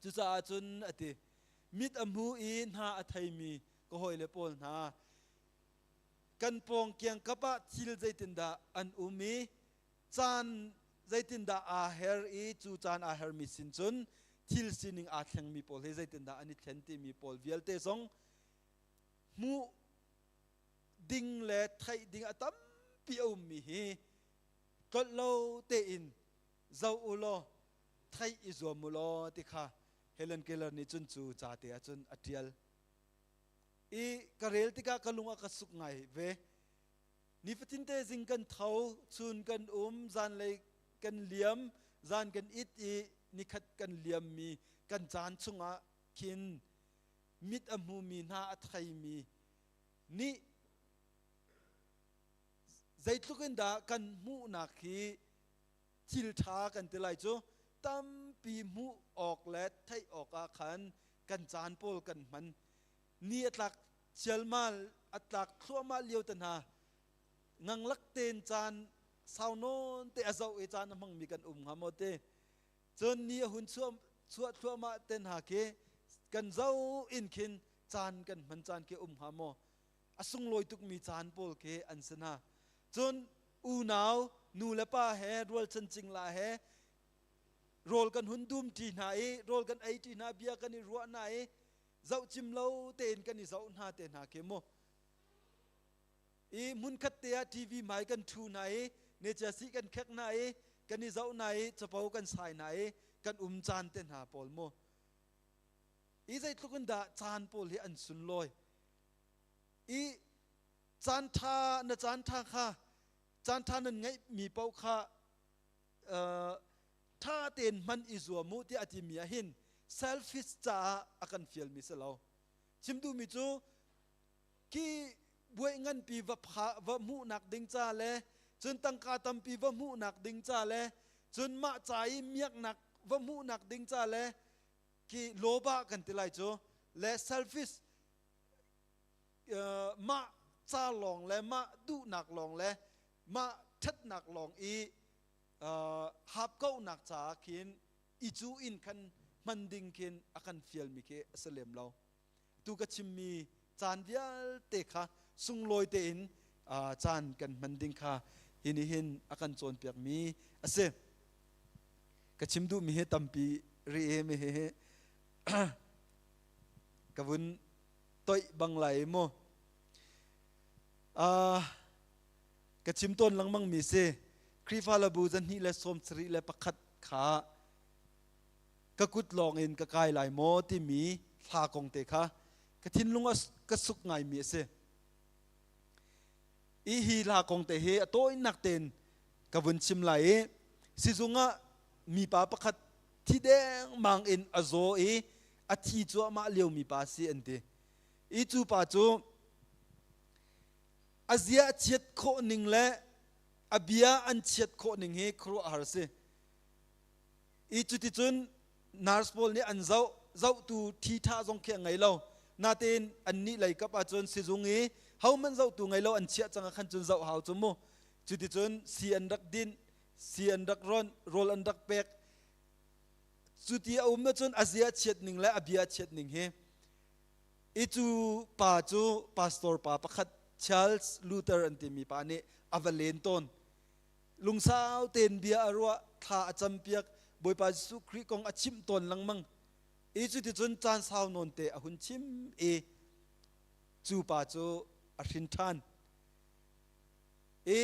cucaah cun a ti, mit a hmu i hna a theimi ka hawile pawl hna kan pawng kiangkap ah thil zeitindah an um i caan zeitindah aa her i cu caan aa hermi sin cun thil sining aa thlengmi pawl hi zeitindah an i thlen timi pawl vialte zong hmuh ding le theih ding a tampi a ummi hi tlolh lo tein zoh u law theih i zuam u law ti kha Helen Keller nih cun cu ca te ah cun a ṭial i ka rel tikah ka lung a ka suk ngai ve. Nifatin te zing kan tho, chun kan um, zanlei kan liam, zan kan it i nikhat kan liammi kan caan chungah khin mit a hmumi hna a theimi nih zeitluk in dah kan hmuhnak hi thil ṭha kan ti lai cu tampi hmuh awk le theih awkah khan kan caan pawl kan hman. Ni a tlak chialmal a tlak thluahmah lio te hna. Nganglak tein caan sau nawn te a zoh i caan a hmangmi kan um hnga maw te? Cun ni a hun chuah chuah thluahmah te hna khi kan zoh in khin caan kan hman caan khi um hnga maw? A sunglawi tukmi caan pawl khi an si hna. Cun unau nu le pa he rualchan cingla he rawl kan hun dum ṭi hna i rawl kan ei ṭi hna bia kan i ruah hna i zoh cim lo tein kan i zoh hna te hna khi mu i hmunkhat te ah TV hmai kan ṭhu hna i neciasi kan khek hna i kan i zoh hna i capo kan sai hna i kan um caan te hna pawl mu i zeitluk in dah caan pawl hi an sunlawi i caan ṭha na caan ṭha kha caan ṭha nan ngeih mi paoh kha ṭha tein hman i zuam u tiah a timi ah hin selfish caah a kan fialmi si lo. Chim duhmi cu khi buai nganpi va pha va hmuhnak ding ca le cun tangka tampi va hmuhnak ding ca le cun mah ca i miaknak va hmuhnak ding ca le khi loba kan ti lai cu le selfish mah ca lawng le mah duhnak lawng le mah ṭhatnak lawng i hapkohnak caah khin i cu in khan hman ding khin a kan fialmi khi a si lem lo. Tu ka chimmi caan vialte kha sunglawi tein caan kan hman ding kha hi nih hin a kan cawnpiakmi a si. Ka chim duhmi hi tampi ri mi hi ka vun toih bang lai mu. Ka chim tawn lengmang mi si Khrihfa labu zahnih le sawm sarih le pakhat kha ka kut lawng in ka kai lai maw timi hla kong te kha ka thinlung ka suk ngaimi a si. I hi hla kong te hi a tawinak tein ka vun chim lai i sizung ah mipa pakhat thi dengmang in a zaw i a thi cuahmah lio mi pa si an ti. I cu pa cu a zia a chiat khawh ning le a bia an chiat khawh ning hi khuaruahhar si. I cuticun nurse pawl nih an zoh zohtu thi tha zong khi a ngei lo. Natein annih lei kap ahcun sizung i hohmanh zohtu ngei lo an chiah cang ah khan cun zoh hau cu mu. Cuticun si an rak dinh, si an rak ronh, rawl an rak pek. Cuti a um ahcun a zia a chiat ning le a bia a chiat ning hi I cu pa cu pastor pa pakhat Charles Luther an timi pa nih a va len tawn. Lungsau tein bia a ruah, thla a campiak, Bawipa Jesuh Khrih kong a chimh tawn lengmang. I cuticun caan sau nawn te a hun chim i cu pa cu a hrin ṭhan. I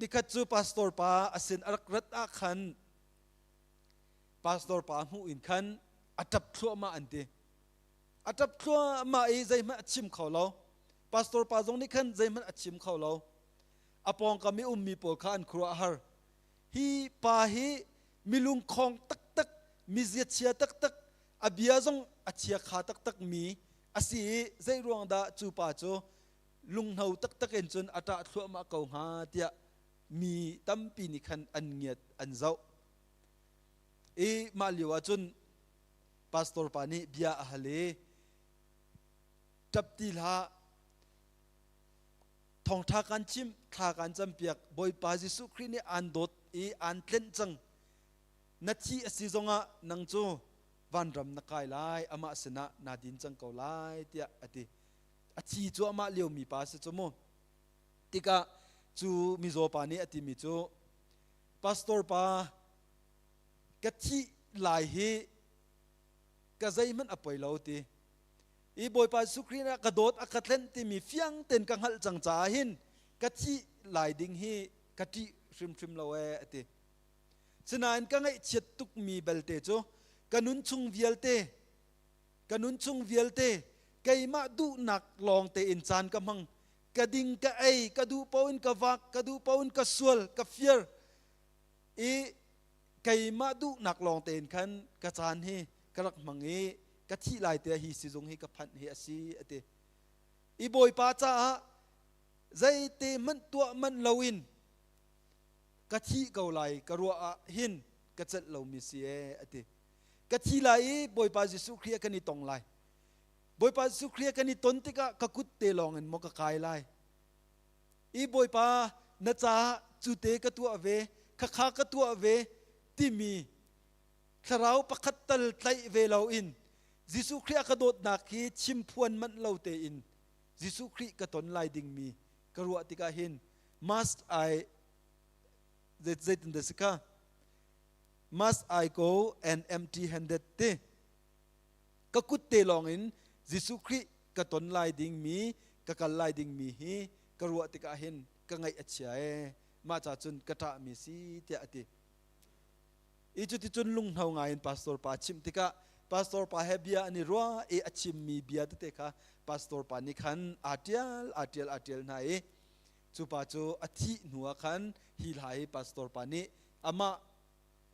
nikhat cu pastor pa a sin a rak rat ah khan pastor pa hmuh in khan a ṭap thluahmah an ti. A ṭap thluahmah i zeihmanh a chim kho lo. Pastor pa zong nih khan zeihmanh a chim kho lo. A pawngkam i ummi pawl kha an khuaruah a har. Hi pa hi milungkhong taktak, miziachia taktak, a bia zong a chiakha taktak mi a si i zei ruang dah cu pa cu lunghno taktak in cun a ṭah thluahmah ko hnga tiah mi tampi nih khan an ngiat an zoh. I mah lio ah cun pastor pa nih bia a hal i ṭap ti hlah thawngṭha kan chimh thla kan campiak Bawipa Jesuh Khrih nih aan dawt i aan tlenh cang na thi a si zongah nang cu vanram na kai lai amah sinah naa din cang ko lai tiah a ti a thi cu amah liomi pa si cu mu tikah cu mizaw pa nih a timi cu pastor pa ka thih lai hi ka zeihmanh a poi lo ti i Bawipa Jesuh Khrih nih ka dawt a ka tlenh timi fiang tein ka hngalh cang caah hin ka thih lai ding hi ka ṭih hrimhrim lo ee a ti. Sinain ka ngaihchiat tukmi belte cu ka nun chung vialte ka nun chung vialte keimah duhnak lawng tein caan ka hmang ka ding ka ei ka duh paoh in ka vak ka duh paoh in ka sual ka fir i keimah duhnak lawng tein khan ka caan hi ka rak hmang i ka thih lai te hi sizung hi ka phanh hi a si a ti i bawipa caah zeite hmanh tuah manh loin ka thih ko lai ka ruah ah hin ka celh lomi si ee a ti ka thi lai i bawipa Jesuh Khrih kan i tong lai bawipa Jesuh Khrih kan i ton tikah ka kut te lawng in maw ka kai lai. I Bawipa na caah cu te ka tuah ve, khakha ka tuah ve timi thlarau pakhat tal tlaih ve loin Jesuh Khrih a ka dawtnak hi chim phuan manh lo tein Jesuh Khrih ka ton lai dingmi ka ruah tikah hin must I zeitin dah si kha must I go and empty handed ti ka kut te lawng in Jesuh Khrih ka ton lai dingmi ka kal lai dingmi hi ka ruah tikah hin ka ngaih a chia ee mah ca cun ka ṭahmi si tiah a ti. I cuticun lunghno ngaiin pastor pa chimh tikah pastor pa he bia an i ruah i a chimmi bia tete kha pastor pa nih khan aa ṭial aa ṭial aa ṭial hna i cu pa cu a thih hnu ah khan hi hla hi pastor pa nih amah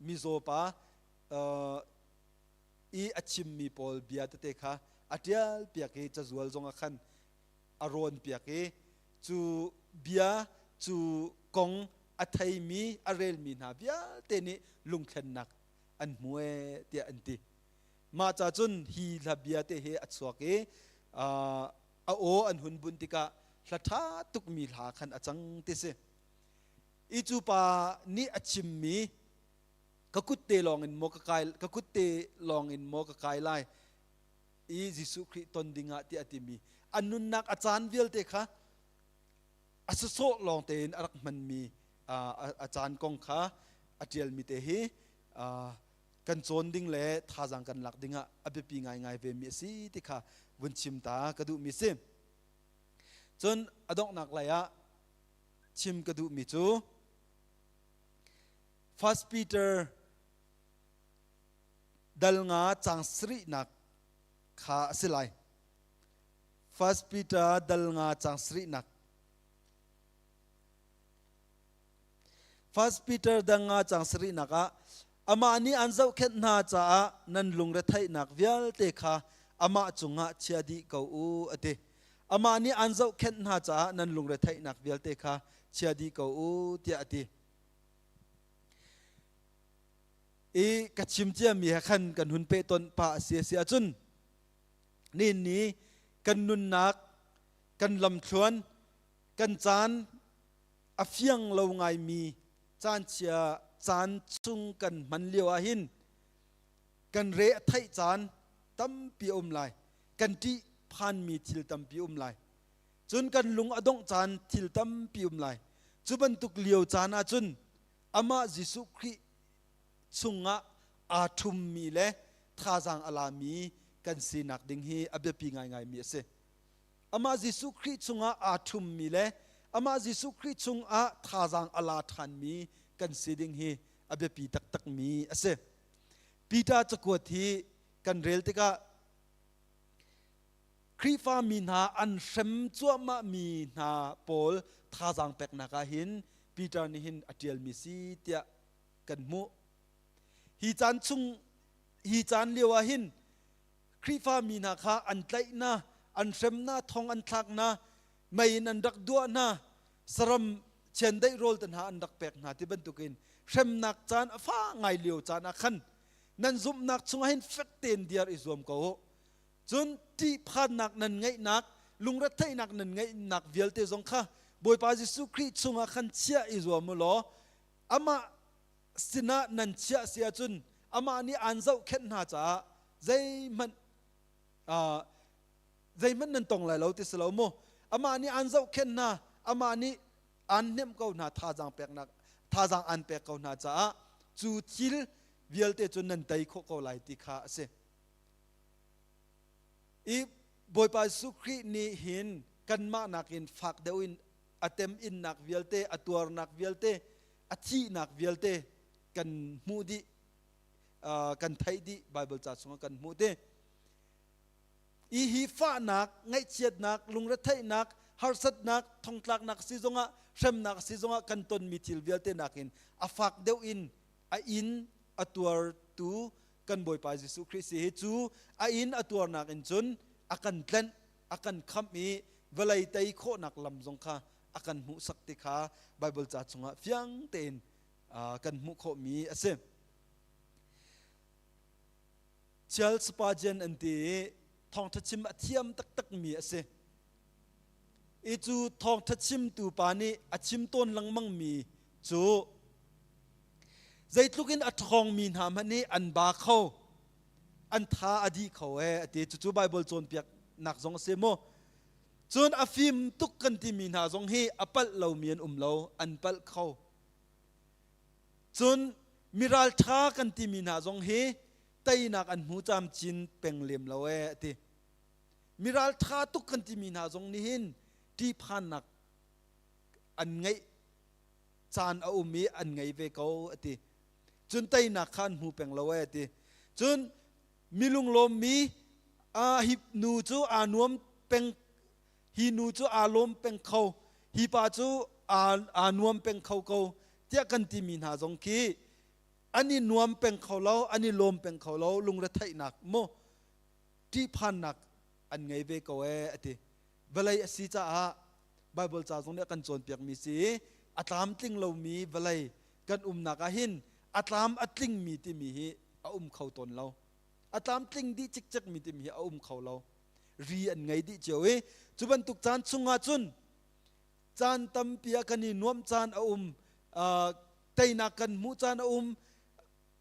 mizaw pa i a chimmi pawl bia tete kha a ṭial piak i cazual zong ah khan a rawn piak i cu bia cu kong a theimi a relmi hna vialte nih lungthlennak an hmu ee tiah an ti. Mah ca cun hi hla bia te hi a chuak i a aw an hun bunh tikah hla ṭha tukmi hla khan a cang ti si. I cu pa nih a chimmi ka kut te lawng in maw ka kai ka kut te lawng in maw ka kai lai i Jesuh Khrih ton dingah tiah a timi a nunnak a caan vialte kha a sawsawh lawng tein a rak hmanmi a caan kong kha a ṭialmi te hi kan cawn ding le thazaang kan lak dingah a biapi ngaingai ve mi a si ti kha vun chim ta ka duhmi si. Cun a donghnak lei ah chim ka duhmi cu First Peter dal nga cang sarihnak kha a si lai. First Peter dal nga cang sarihnak. First Peter dal nga cang sarihnak ah amah nih an zohkhenh hna caah nan lungretheihnak vialte kha amah cungah chia dih ko u a ti. Amah nih an zohkhenh hna caah nan lungretheihnak vialte kha chia dih ko u tiah a ti. I ka chim ciami he khan kan hun pehtonh pah a si a si ahcun nihin ni kan nunnak kan lamthluan kan caan a fiang lo ngaimi caan chia caan chung kan hman lio ah hin kan re a theih caan tampi a um lai kan ṭih phanmi thil tampi um lai cun kan lung a dongh caan thil tampi um lai cu bantuk lio caan ah cun amah Jesuh Khrih chungah aa ṭhummi le thazaang a lami kan sinak ding hi a biapi ngaingaimi a si. Amah Jesuh Khrih chungah aa ṭhummi le amah Jesuh Khrih chungah thazaang a la ṭhanmi kan si ding hi a biapi taktakmi a si. Peter cakuat hi kan rel tikah Khrihfa mi hna an hrem cuahmahmi hna pawl thazaang peknak ah hin Peter nih hin a ṭialmi si tiah kan hmuh. Hi caan chung hi caan lio ah hin Khrihfa mi hna kha an tlaih hna, an hrem hna, thong an thlak hna, mei in an rak duah hna, saram chiandeih rawl te hna an rak pek hna ti bantukin hremnak caan a fa ngai lio caan ah khan nan zumhnak chungah hin fek tein diar i zuam ko u. Cun ṭihphannak nan ngeihnak, lungretheihnak nan ngeihnak vialte zong kha Bawipa Jesuh Khrih chungah khan chiah i zuam u law amah sinah nan chiah si ahcun amah nih aan zohkhenh hna caah zeihmanh zeihmanh nan tong lai lo ti si lo mu amah nih aan zohkhenh hna amah nih aan hnemh ko hna thazaang peknak thazaang aan pek ko hna caah cu thil vialte cu nan tei khawh ko lai ti kha a si I Bawipa Jesuh Khrih nih hin kanmah nakin fak deuh in a teminnak vialte, a tuarnak vialte, a thihnak vialte kan hmuh dih, kan theih dih Bible ca chungah kan hmuh te. I hi fahnak, ngaihchiatnak, lungretheihnak, harsatnak, thongtlaknak si zongah, hremnak si zongah kan tonmi thil vialte nakin a fak deuh in a inn a tuartu kan Bawipa Jesuh Khrih si hi cu a inn a tuarnak in cun a kan tlenh a kan khamh i vawlei tei khawhnak lam zong kha a kan hmuhsak ti kha Bible ca chungah fiang tein kan hmuh khawhmi a si. Charles Spurgeon an ti i thawngṭha chim a thiam taktakmi a si. I cu thawngtha chimtu pa nih a chim tawn lengmang mi cu zeitluk in a ṭhawngmi hna hmanh nih an ba kho, an tha a dih kho ee a ti. Cucu Baibal cawnpiaknak zong a si mu. Cun a fim tuk kan timi hna zong hi a palh lomi an um lo, an palh kho. Cun miralṭha kan timi hna zong hi teinak an hmu camcin peng lem lo ee a ti. Miralṭha tuk kan timi hna zong nih hin ṭihphannak an ngeih caan a um i an ngei ve ko a ti. Cun teinak kha an hmu peng lo ee a ti. Cun mi lunglawmmi hi nu cu aa nuam peng hi nu cu aa lawm peng kho hi pa cu aa nuam peng kho ko tiah kan timi hna zong khi an i nuam peng kho lo an i lawm peng kho lo lungretheihnak mu ṭihphannak an ngei ve ko ee a ti vawlei a si caah Bible ca zong nih a kan cawnpiakmi si a tlamtling lomi vawlei kan umnak ah hin a tlam a tlingmi timi hi a um kho tawn lo a tlamtling dih cikcekmi timi hi a um kho lo ri an ngei dih cio i cu bantuk caan chungah cun caan tampi ah kan i nuamh caan a um teinak kan hmuh caan a um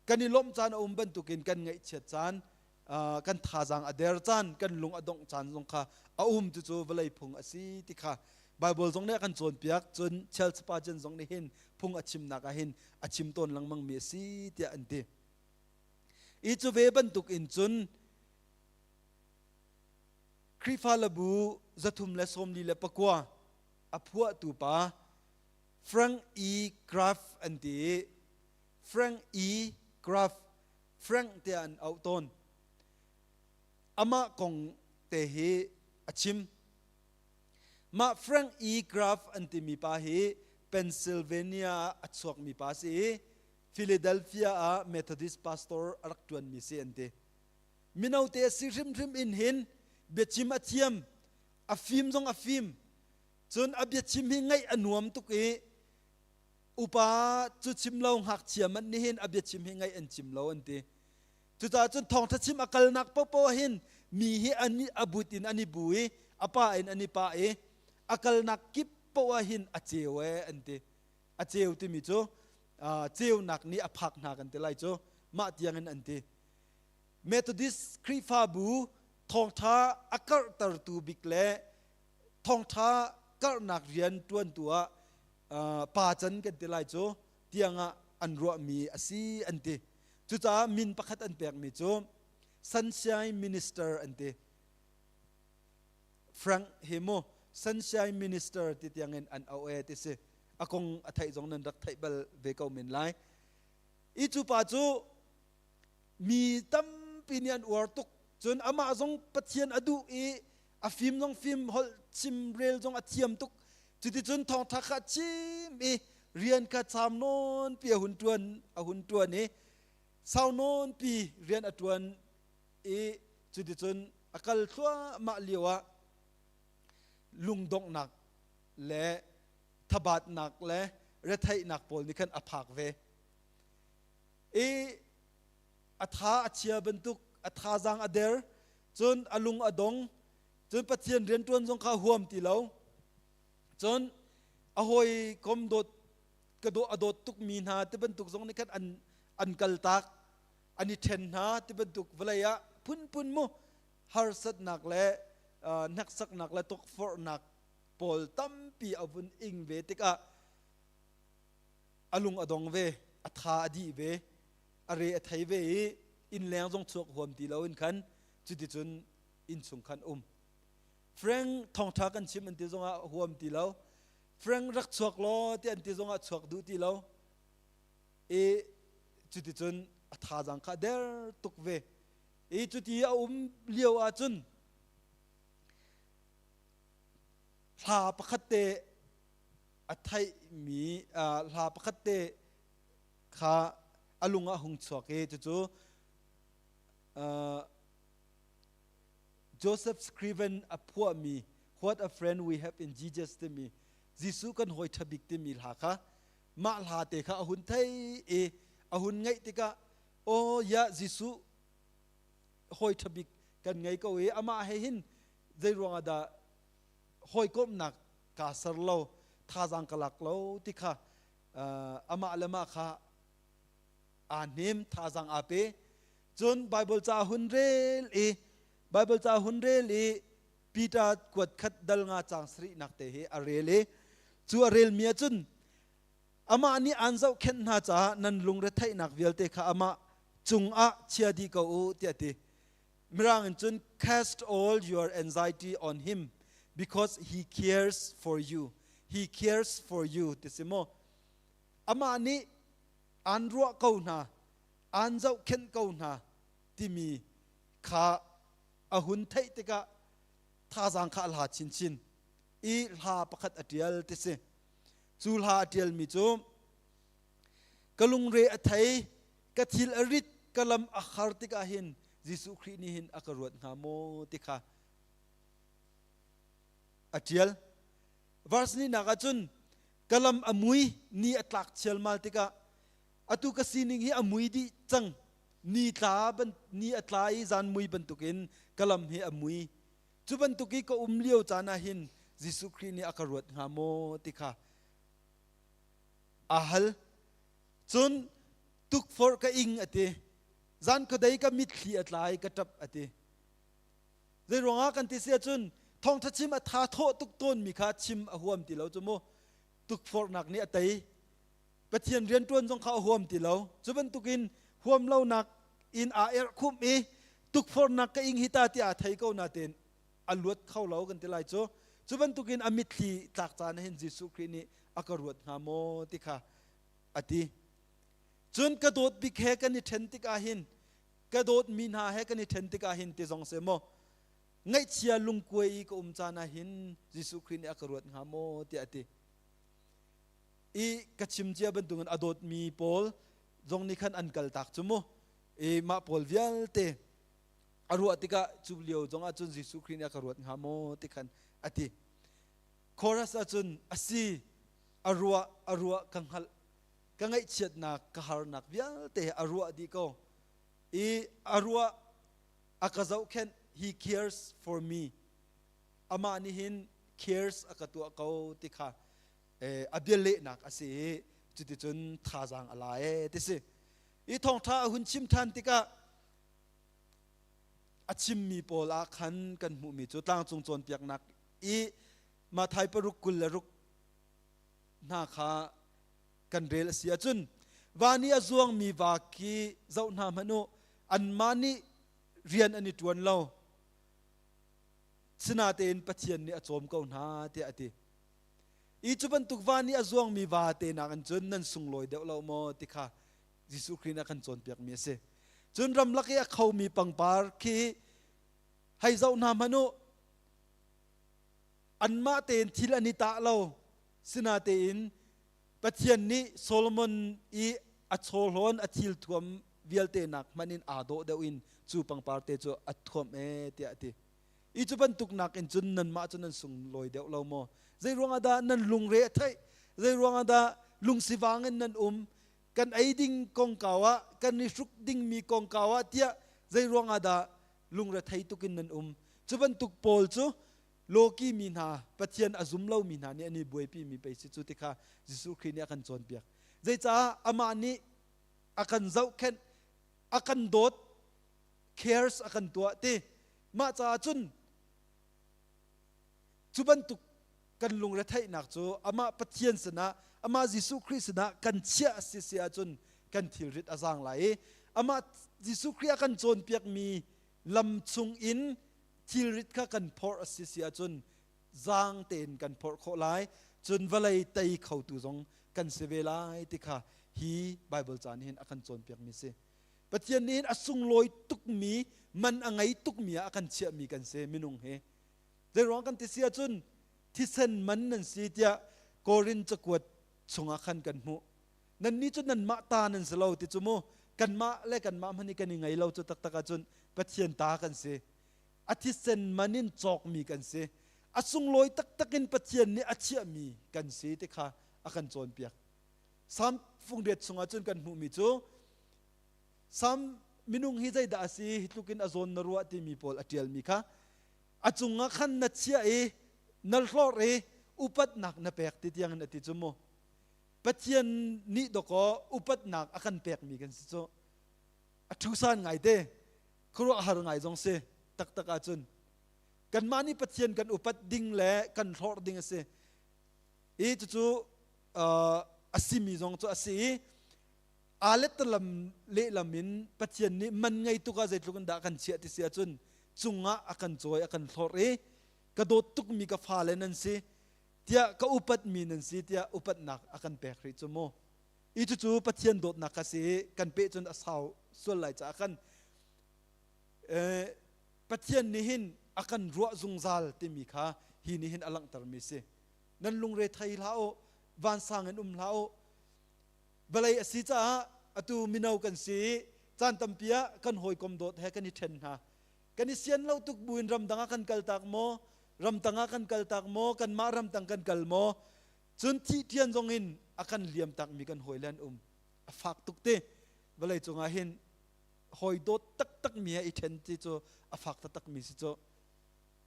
kan i lawmh caan a um bantukin kan ngaihchiat caan kan thazaang a der caan kan lung a dongh caan zong kha a um cucu vawlei phung a si ti kha Bible zong nih a kan cawnpiak cun Charles Spurgeon zong nih hin phung a chimnak ah hin a chim tawn lengmang mi a si tiah an ti i cu ve bantuk in cun Khrihfa labu 349 a phuahtu pa Frank E. Graff an ti i Frank E. Graff Frank tiah an auh tawn. Amah kong te hi a chim. Mah Frank E. Graff an timi pa hi Pennsylvania ah a chuakmi pa si i Philadelphia ah Methodist pastor a rak ṭuanmi si an ti. Mino te a si hrimhrim in hin biachim a thiam, a fim zong a fim. Cun a biachim hi ngaih a nuam tuk i upa cu chim lo ngakchia manh nih hin a biachim hi ngaih an cim lo an ti. Cucaah cun thawngṭha chim a kalnak paohpaoh ah hin mi hi an a but in an i bu i a pa in an i pah i a kalnak kip paoh ah hin a ceu ee an ti. A ceu timi cu ceunak nih a phak hna kan ti lai cu mah tiangin an ti. Methodist Khrihfabu thawngṭha a karhtertu bik le thawngṭha karhnak rian ṭuantu ah pa can kan ti lai cu tiangah an ruahmi a si an ti. Cucaah min pakhat an pekmi cu Sunshine Minister an ti. Frank hi mu Sunshine Minister ti tiangin an auh e ti si. A kong a theih zong nan rak theih bal ve ko men lai. I cu pa cu mi tampi nih an uar tuk. Cun amah zong Pathian a duh i a fim zong fim holh chim rel zong a thiam tuk. Cuticun thawngṭha kha a chim i rian kha caam nawnpi a hun ṭuan a hun ṭuan i sau nawnpi rian a ṭuan i cuticun a kal thluahmah lio ah lungdonghnak le thabatnak le retheihnak pawl nih khan a phak ve i a tha a chia bantuk a thazaang a der cun a lung a dong cun Pathian rianṭuan zong kha huam ti lo cun a hawi kom dawt ka dawt a dawt tukmi hna ti bantuk zong nih khan an an kaltak an i ṭhen hna ti bantuk vawlei ah phunphun mu harsatnak le hneksaknak le tukforhnak pawl tampi a vun ing ve tikah a lung a dong ve a tha a dih ve a re a thei ve i innleng zong chuak huam ti lo in khan cuticun innchung khan um Frank thawngṭha kan chim an ti zongah huam ti lo Frank rak chuak law ti an ti zongah chuak duh ti lo i cuticun a thazaang kha der tuk ve i cuti a um lio ahcun hla pakhat te a theihmi hla pakhat te kha a lung ah hung chuak i cucu Joseph Scriven a phuahmi What a Friend We Have in Jesus timi Jesuh kan hawi ṭha bik timi hla kha mah hla te kha a hun thei i a hun ngaih tikah aw ya Jesuh hawi ṭha bik kan ngei ko i amah he hin zei ruangah dah hawikomhnak Kaa ser lo, thazaang ka lak lo ti kha amah le mah kha aa hnem, thazaang aa pe. Cun Bible ca hun rel i Bible ca hun rel i Peter kuat khat dal nga cang sarihnak te hi a rel i cu a relmi ahcun amah nih aan zohkhenh hna caah nan lungretheihnak vialte kha amah cungah chia dih ko u tiah a ti. Mirang in cun cast all your anxiety on him because he cares for you. He cares for you ti si maw? Amah nih aan ruah ko hna, aan zohkhenh ko hna timi kha a hun theih tikah thazaang kha a hla chinchin i hla pakhat a ṭial ti si. Cu hla a ṭialmi cu ka lungre a thei, ka thil a rit, ka lam a har tikah hin Jesuh Khrih nih hin a ka ruat hnga maw ti kha a ṭial. Verse nihnak ah cun ka lam a mui, ni a tlak chialmal tikah atu ka sining hi a mui dih cang ni tla ban ni a tla i zan mui bantukin ka lam hi a mui cu bantuk i ka um lio caan ah hin Jesuh Khrih nih a ka ruat hnga maw ti kha aa hal cun tukforh ka ing a ti zan khuadei ka mitthli a tla i ka ṭap a ti zei ruangah kan ti si ahcun thawngṭha chim a tha thawh tuk tawnmi kha chim a huam ti lo cu mu tukforhnak nih a tei Pathian rianṭuan zong kha a huam ti lo. Cu bantukin huam lonak in aa erhkhumh i tukforhnak ka ing hi ta tiah aa thei ko natein a luat kho lo kan ti lai cu. Cu bantukin a mitthli tlak caan hin Jesuh Khrih nih a ka ruat hnga maw ti kha a ti. Cun ka dawt bik he kan i ṭhen tikah hin ka dawtmi hna he kan i ṭhen tikah hin ti zong seh maw ngaihchia lungkuai i ka um caan ah hin Jesuh Khrih nih a ka ruat hnga maw tiah a ti. I ka chim cia bantukin a dawtmi pawl zong nih khan an kaltak cu mu. I mah pawl vialte a ruah tikah cu lio zong ah cun Jesuh Khrih nih a ka ruat hnga maw ti khan a ti. Chorus ah cun a si a ruah a ruah ka hngalh ka ngaihchiatnak ka harnak vialte a ruah dih ko i a ruah a ka zohkhenh he cares for me amah nih hin cares a ka tuah ko ti kha a bialehnak a si i cuticun thazaang a la ee ti si i thawngṭha a hun chim ṭhan tikah a chimmi pawl ah khan kan hmuhmi cu tlangcung cawnpiaknak i Mathai paruk 26 hna kha kan rel a si ahcun van i a zuangmi va khi zoh hna hmanh u anmah nih rian an i ṭuan lo sinatein Pathian nih a cawm ko hna tiah a ti. I cu bantuk va nih a zuangmi va te nakin cun nan sunglawi deuh lo maw ti kha Jesuh Khrih nih a kan cawnpiakmi a si. Cun ramlak i a khomi pangpar khi hei zoh hna hmanh u. Anmah tein thil an i tah lo. Sinatein Pathian nih Solomon i a chawhlawn a thil thuam vialte nak hmanh in aa dawh deuh in cu pangpar te cu a thuamh ee tiah a ti. I cu bantuk nakin cun nanmah cu nan sunglawi deuh lo maw? Zei ruangah dah nan lungre a theih? Zei ruangah dah lungsivang in nan um? Kan ei ding kongkau ah, kan i hruk dingmi kongkau ah tiah zei ruangah dah lungrethei tuk in nan um? Cu bantuk pawl cu lawki mi hna, Pathian a zum lomi hna nih an i buaipi mi pei si cu ti kha Jesuh Khrih nih a kan cawnpiak. Zeicah amah nih a kan zohkhenh, a kan dawt, cares a kan tuah ti Mah caah cun cu bantuk kan lungretheihnak cu amah Pathian sinah amah Jesuh Khrih sinah kan chiah a si si ahcun kan thilrit a zaang lai i amah Jesuh Khrih a kan cawnpiakmi lam chung in thilrit kha kan phorh a si si ahcun zaang tein kan phorh khawh lai cun vawlei tei khotu zong kan si ve lai ti kha hi Bible ca nih hin a kan cawnpiakmi si. Pathian nih hin a sunglawi tukmi man a ngei tukmi ah a kan chiahmi kan si minung hi. Zeiruang kan ti si ahcun thisen man nan si tiah Korin cakuat chungah khan kan hmuh. Nannih cu nanmah ta nan si lo ti cu mu kanmah le kanmah hmanh hi kan i ngei lo cu taktak ahcun Pathian ta kan si. A thisen man in cawkmi kan si. A sunglawi taktak in Pathian nih a chiahmi kan si ti kha a kan cawnpiak. Salm fungriat chungah cun kan hmuhmi cu Sam minung hi zeidah a si hi tluk in a zawn na ruah timi pawl a ṭialmi kha a cungah khan na chiah i na hlorh i Upatnak na pek ti tiang in a ti cu mu. Pathian nih dawkaw upatnak a kan pekmi kan si cu. A ṭhusan ngai te, khuaruahhar ngai zong si taktak ahcun. Kanmah nih Pathian kan upat ding le kan hlorh ding a si. I cucu a simi zong cu a si i aa lettalam lehlam in Pathian nih man ngei tuk ah zeitluk in dah kan chiah ti si ahcun cungah a kan cawi a kan hlorh i ka dawt tukmi ka fale nan si tiah ka upatmi nan si tiah upatnak a kan pek rih cu mu. I cucu Pathian dawtnak kha si i kan peh cun a sau sual lai caah kan Pathian nih hin a kan ruah zungzal timi kha hi nih hin a langhtermi si. Nan lungre thei hlah u, vansang in um hlah u. Vawlei a si caah atu mino kan si i caan tampi ah kan hawikom dawt he kan i ṭhen hna. Kan i sian lo tuk buin ramdang ah kan kaltak maw, ramtang ah kan kaltak maw, kanmah ramtang kan kal maw, cun thih ṭian zong in a kan liam takmi kan hawile an um. A fak tuk te. Vawlei cungah hin hawi dawt taktakmi he i ṭhen ti cu a fak taktakmi si cu.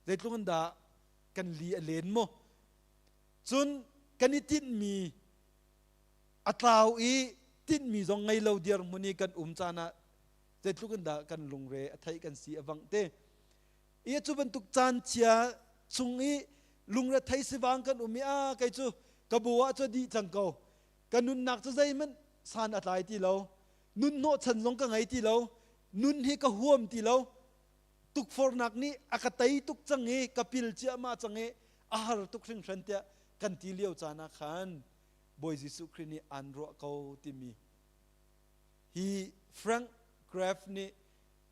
Zeitluk in dah kan li a len maw? Cun kan i tinhmi a tlau i tinhmi zong ngei lo dirhmun i kan um caan ah zeitluk in dah kan lungre a theih kan si a vangh te. I cu bantuk caan chia chung i lungre thei sivang kan um i a kei cu ka bu ah cu dih cang ko ka nunnak cu zeihmanh san a tlai ti lo nun hnawhchan zong ka ngei ti lo nun hi ka huam ti lo tukforhnak nih a ka tei tuk cang i ka pil ciahmah cang i a har tuk hringhran tiah kan ti lio caan ah khan Bawi Jesuh Khrih nih aan ruah ko timi hi Frank Graff nih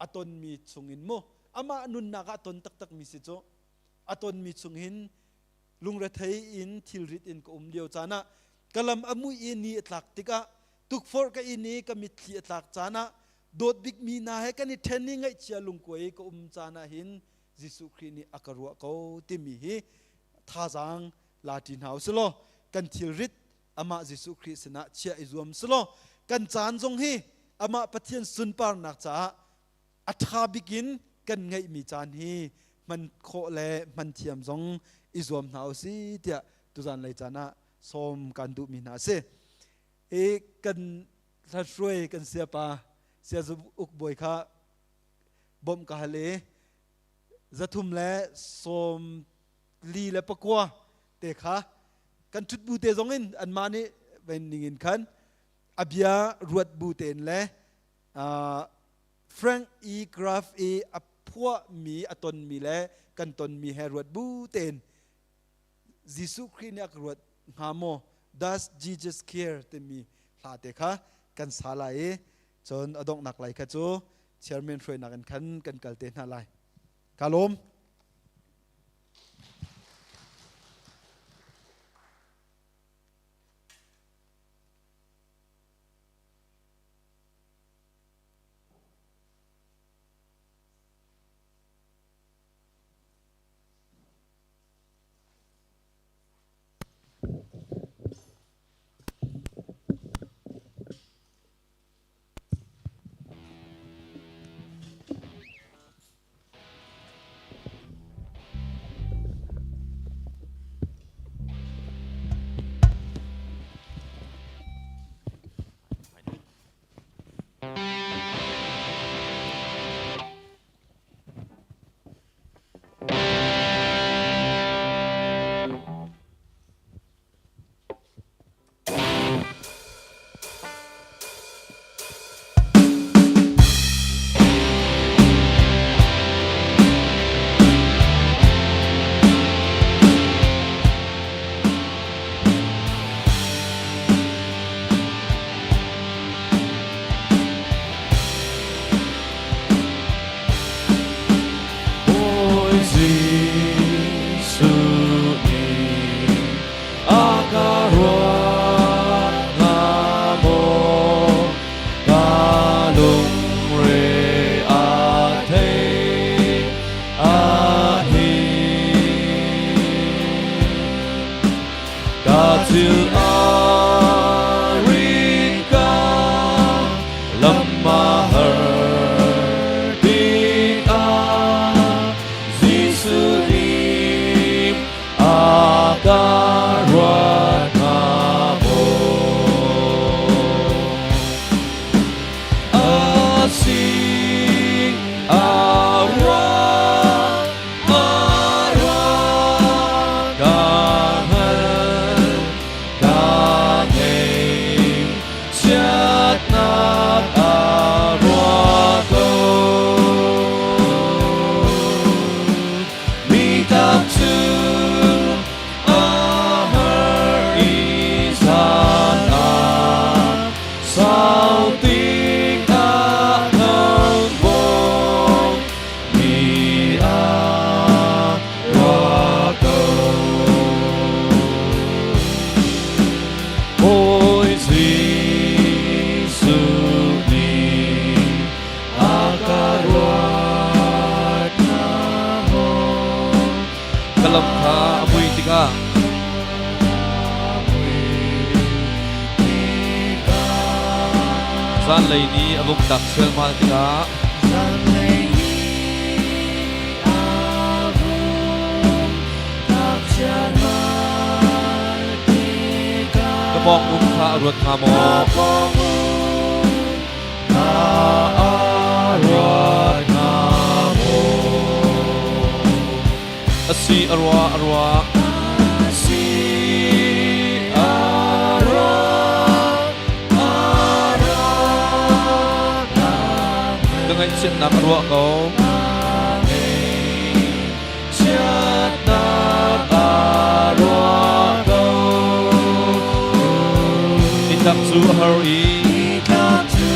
a tonmi chungin mu amah nunnak ah a ton taktakmi si cu a tonmi chungin lungrethei in thilrit in ka um lio caan ah ka lam a mui i ni a tlak tikah tukforh ka in i ka mitthli a tlak caan ah dawt bikmi hna he kan i ṭhen i ngaihchia lungkuai i ka um caan ah hin Jesuh Khrih nih a ka ruah ko timi hi thazaang la ṭi hna usih law kan thilrit amah Jesuh Khrih sinah chiah i zuam selaw kan caan zong hi amah Pathian sunparnak caah a ṭha bik in kan ngeihmi caan hi hman khawh le hman thiam zong i zuam hna usih tiah tuzan lei caan ah sawm kan duhmi hna a si. I kan hlatruai kan siapa siazum uk bawi kha bawmh ka hal i 349 te kha kan ṭhut bu te zong in anmah nih ven ning in khan a bia ruat bu tein le Frank E. Graff i a phuahmi a tonmi le kan tonmi he ruat bu tein Jesuh Khrih nih a ka ruat hnga maw? Does Jesus care timi hla te kha kan sa lai i cun a donghnak lai kha cu chairman hruainak in khan kan kal te hna lai. Ka lawm. Bawi Jesuh nih a ka ruat hnga maw? Ka lungre a thei a hin. Ka thil a rit ka lam a har tikah Jesuh nih a ka. Zanlei ni a vung tlak chialmal tikah Zanlei ni a vung tlak chialmal tikah Ka pawng um kha a ruat hnga maw? Ka pawng um kha a ruat hnga maw? A si a rua a rua. A si a rua a rua Ka ngaihchiatnak a ruah ko. Ka ngaihchiatnak a ruah ko. Nitlak cu a har i Nitlak cu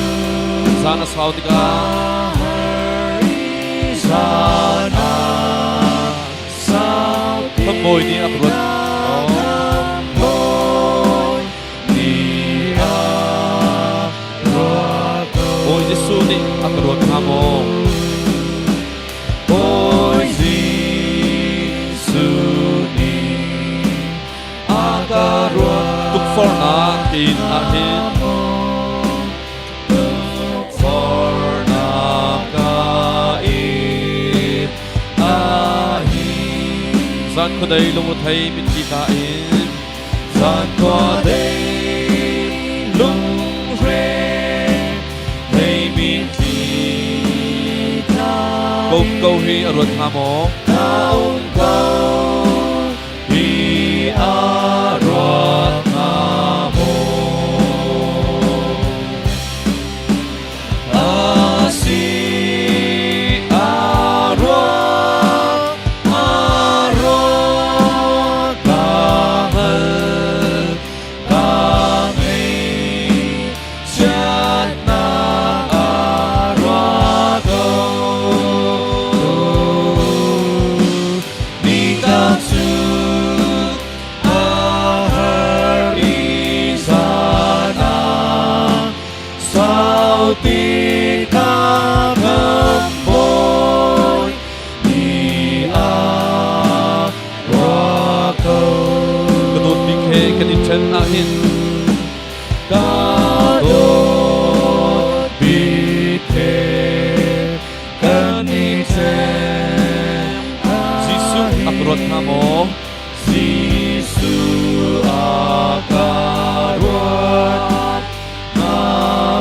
zan a sau tikah a har i zan a sau Khamhbawi nih a ka ruat. Khamhbawi nih a ruat ko. Bawi Jesuh nih a ka ruat hnga maw? Bawi Jesuh nih a ka ruat Tukforhnak in ah hin Tukforhnak ka in ah hin Zan khuadei lungrethei mitthli tla in Zan khuadei lungre thei mitthli tla Ko ko hi a ruat hnga maw? Ka um ko hi a ruat hnga maw? A si a ruat a ruat ka hngal ka ngaihchiatnak a ruat ko. Nitlak cu a har i zan a sau tikah Khamhbawi nih a ruah ko. Ka dawt bik he kan i ṭhen ahhin Ka dawt bik he kan i ṭhen Jesuh a ka ruat hnga maw? Jesuh a ka ruat hnga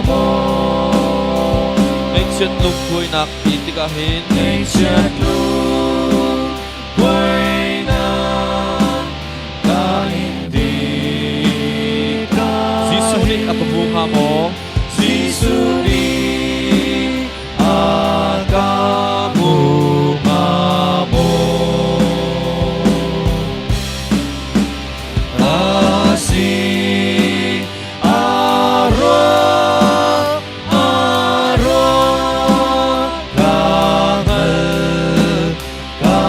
maw? Ngaihchiat lungkuainak ti tikah hin Ngaihchiat lungkuainak ka in tikah Jesuh nih a ka hmu hnga maw? Jesuh nih a ka hmu hnga maw? A si a ruat a ruat ka hngal ka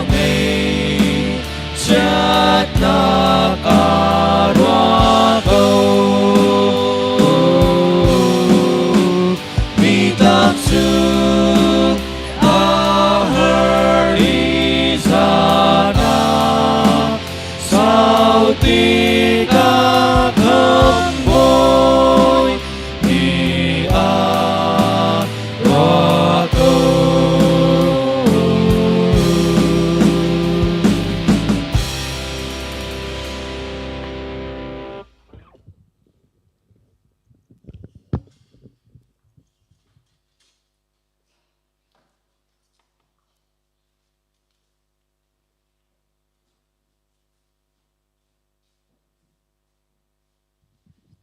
ngaihchiatnak a ruat ko. Nitlak cu a har i zan a sau tikah Khamhbawi nih a ruat ko.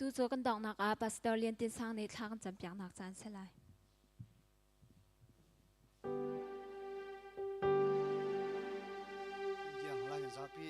Tu cu kan donghnak ah Pastor Lian Tin Sang nih thla kan campiaknak caan si lai. Tiang lai kan zapi.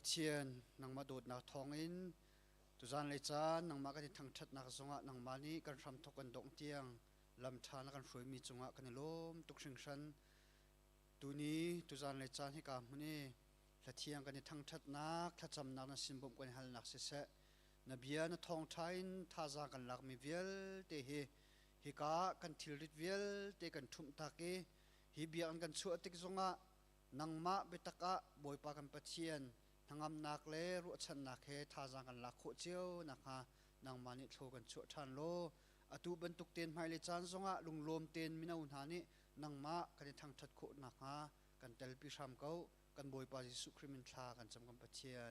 Pathian, nangmah dawtnak thawngin tuzan lei caan nangmah kan i thangṭhatnak zongah nangmah nih kan hramthawk kan dongh tiang lam ṭha na kan hruaimi cungah kan i lawm tuk hringhran. Tuni tuzan lei caan hika hmun i hlathiang kan i thangṭhatnak, thlacamnak na sin bawmh kan i halnak siseh, na bia na thawngṭha in thazaang kan lakmi vialte hi hika kan thilrit vialte kan ṭhumh tak i hi biakinn kan chuah tik zongah nangmah biatak ah Bawipa kan Pathian hnangamnak le ruahchannak he thazaang kan lak khawh cio nakhnga nangmah nih thlaw kan chuah ṭhan law atu bantuk tein hmailei caan zongah lunglawm tein mino hna nih nangmah kan i thangṭhat khawh nakhnga kan telpi hram ko. Kan Bawipa Jesuh Khrih min thla kan cam kan Pathian.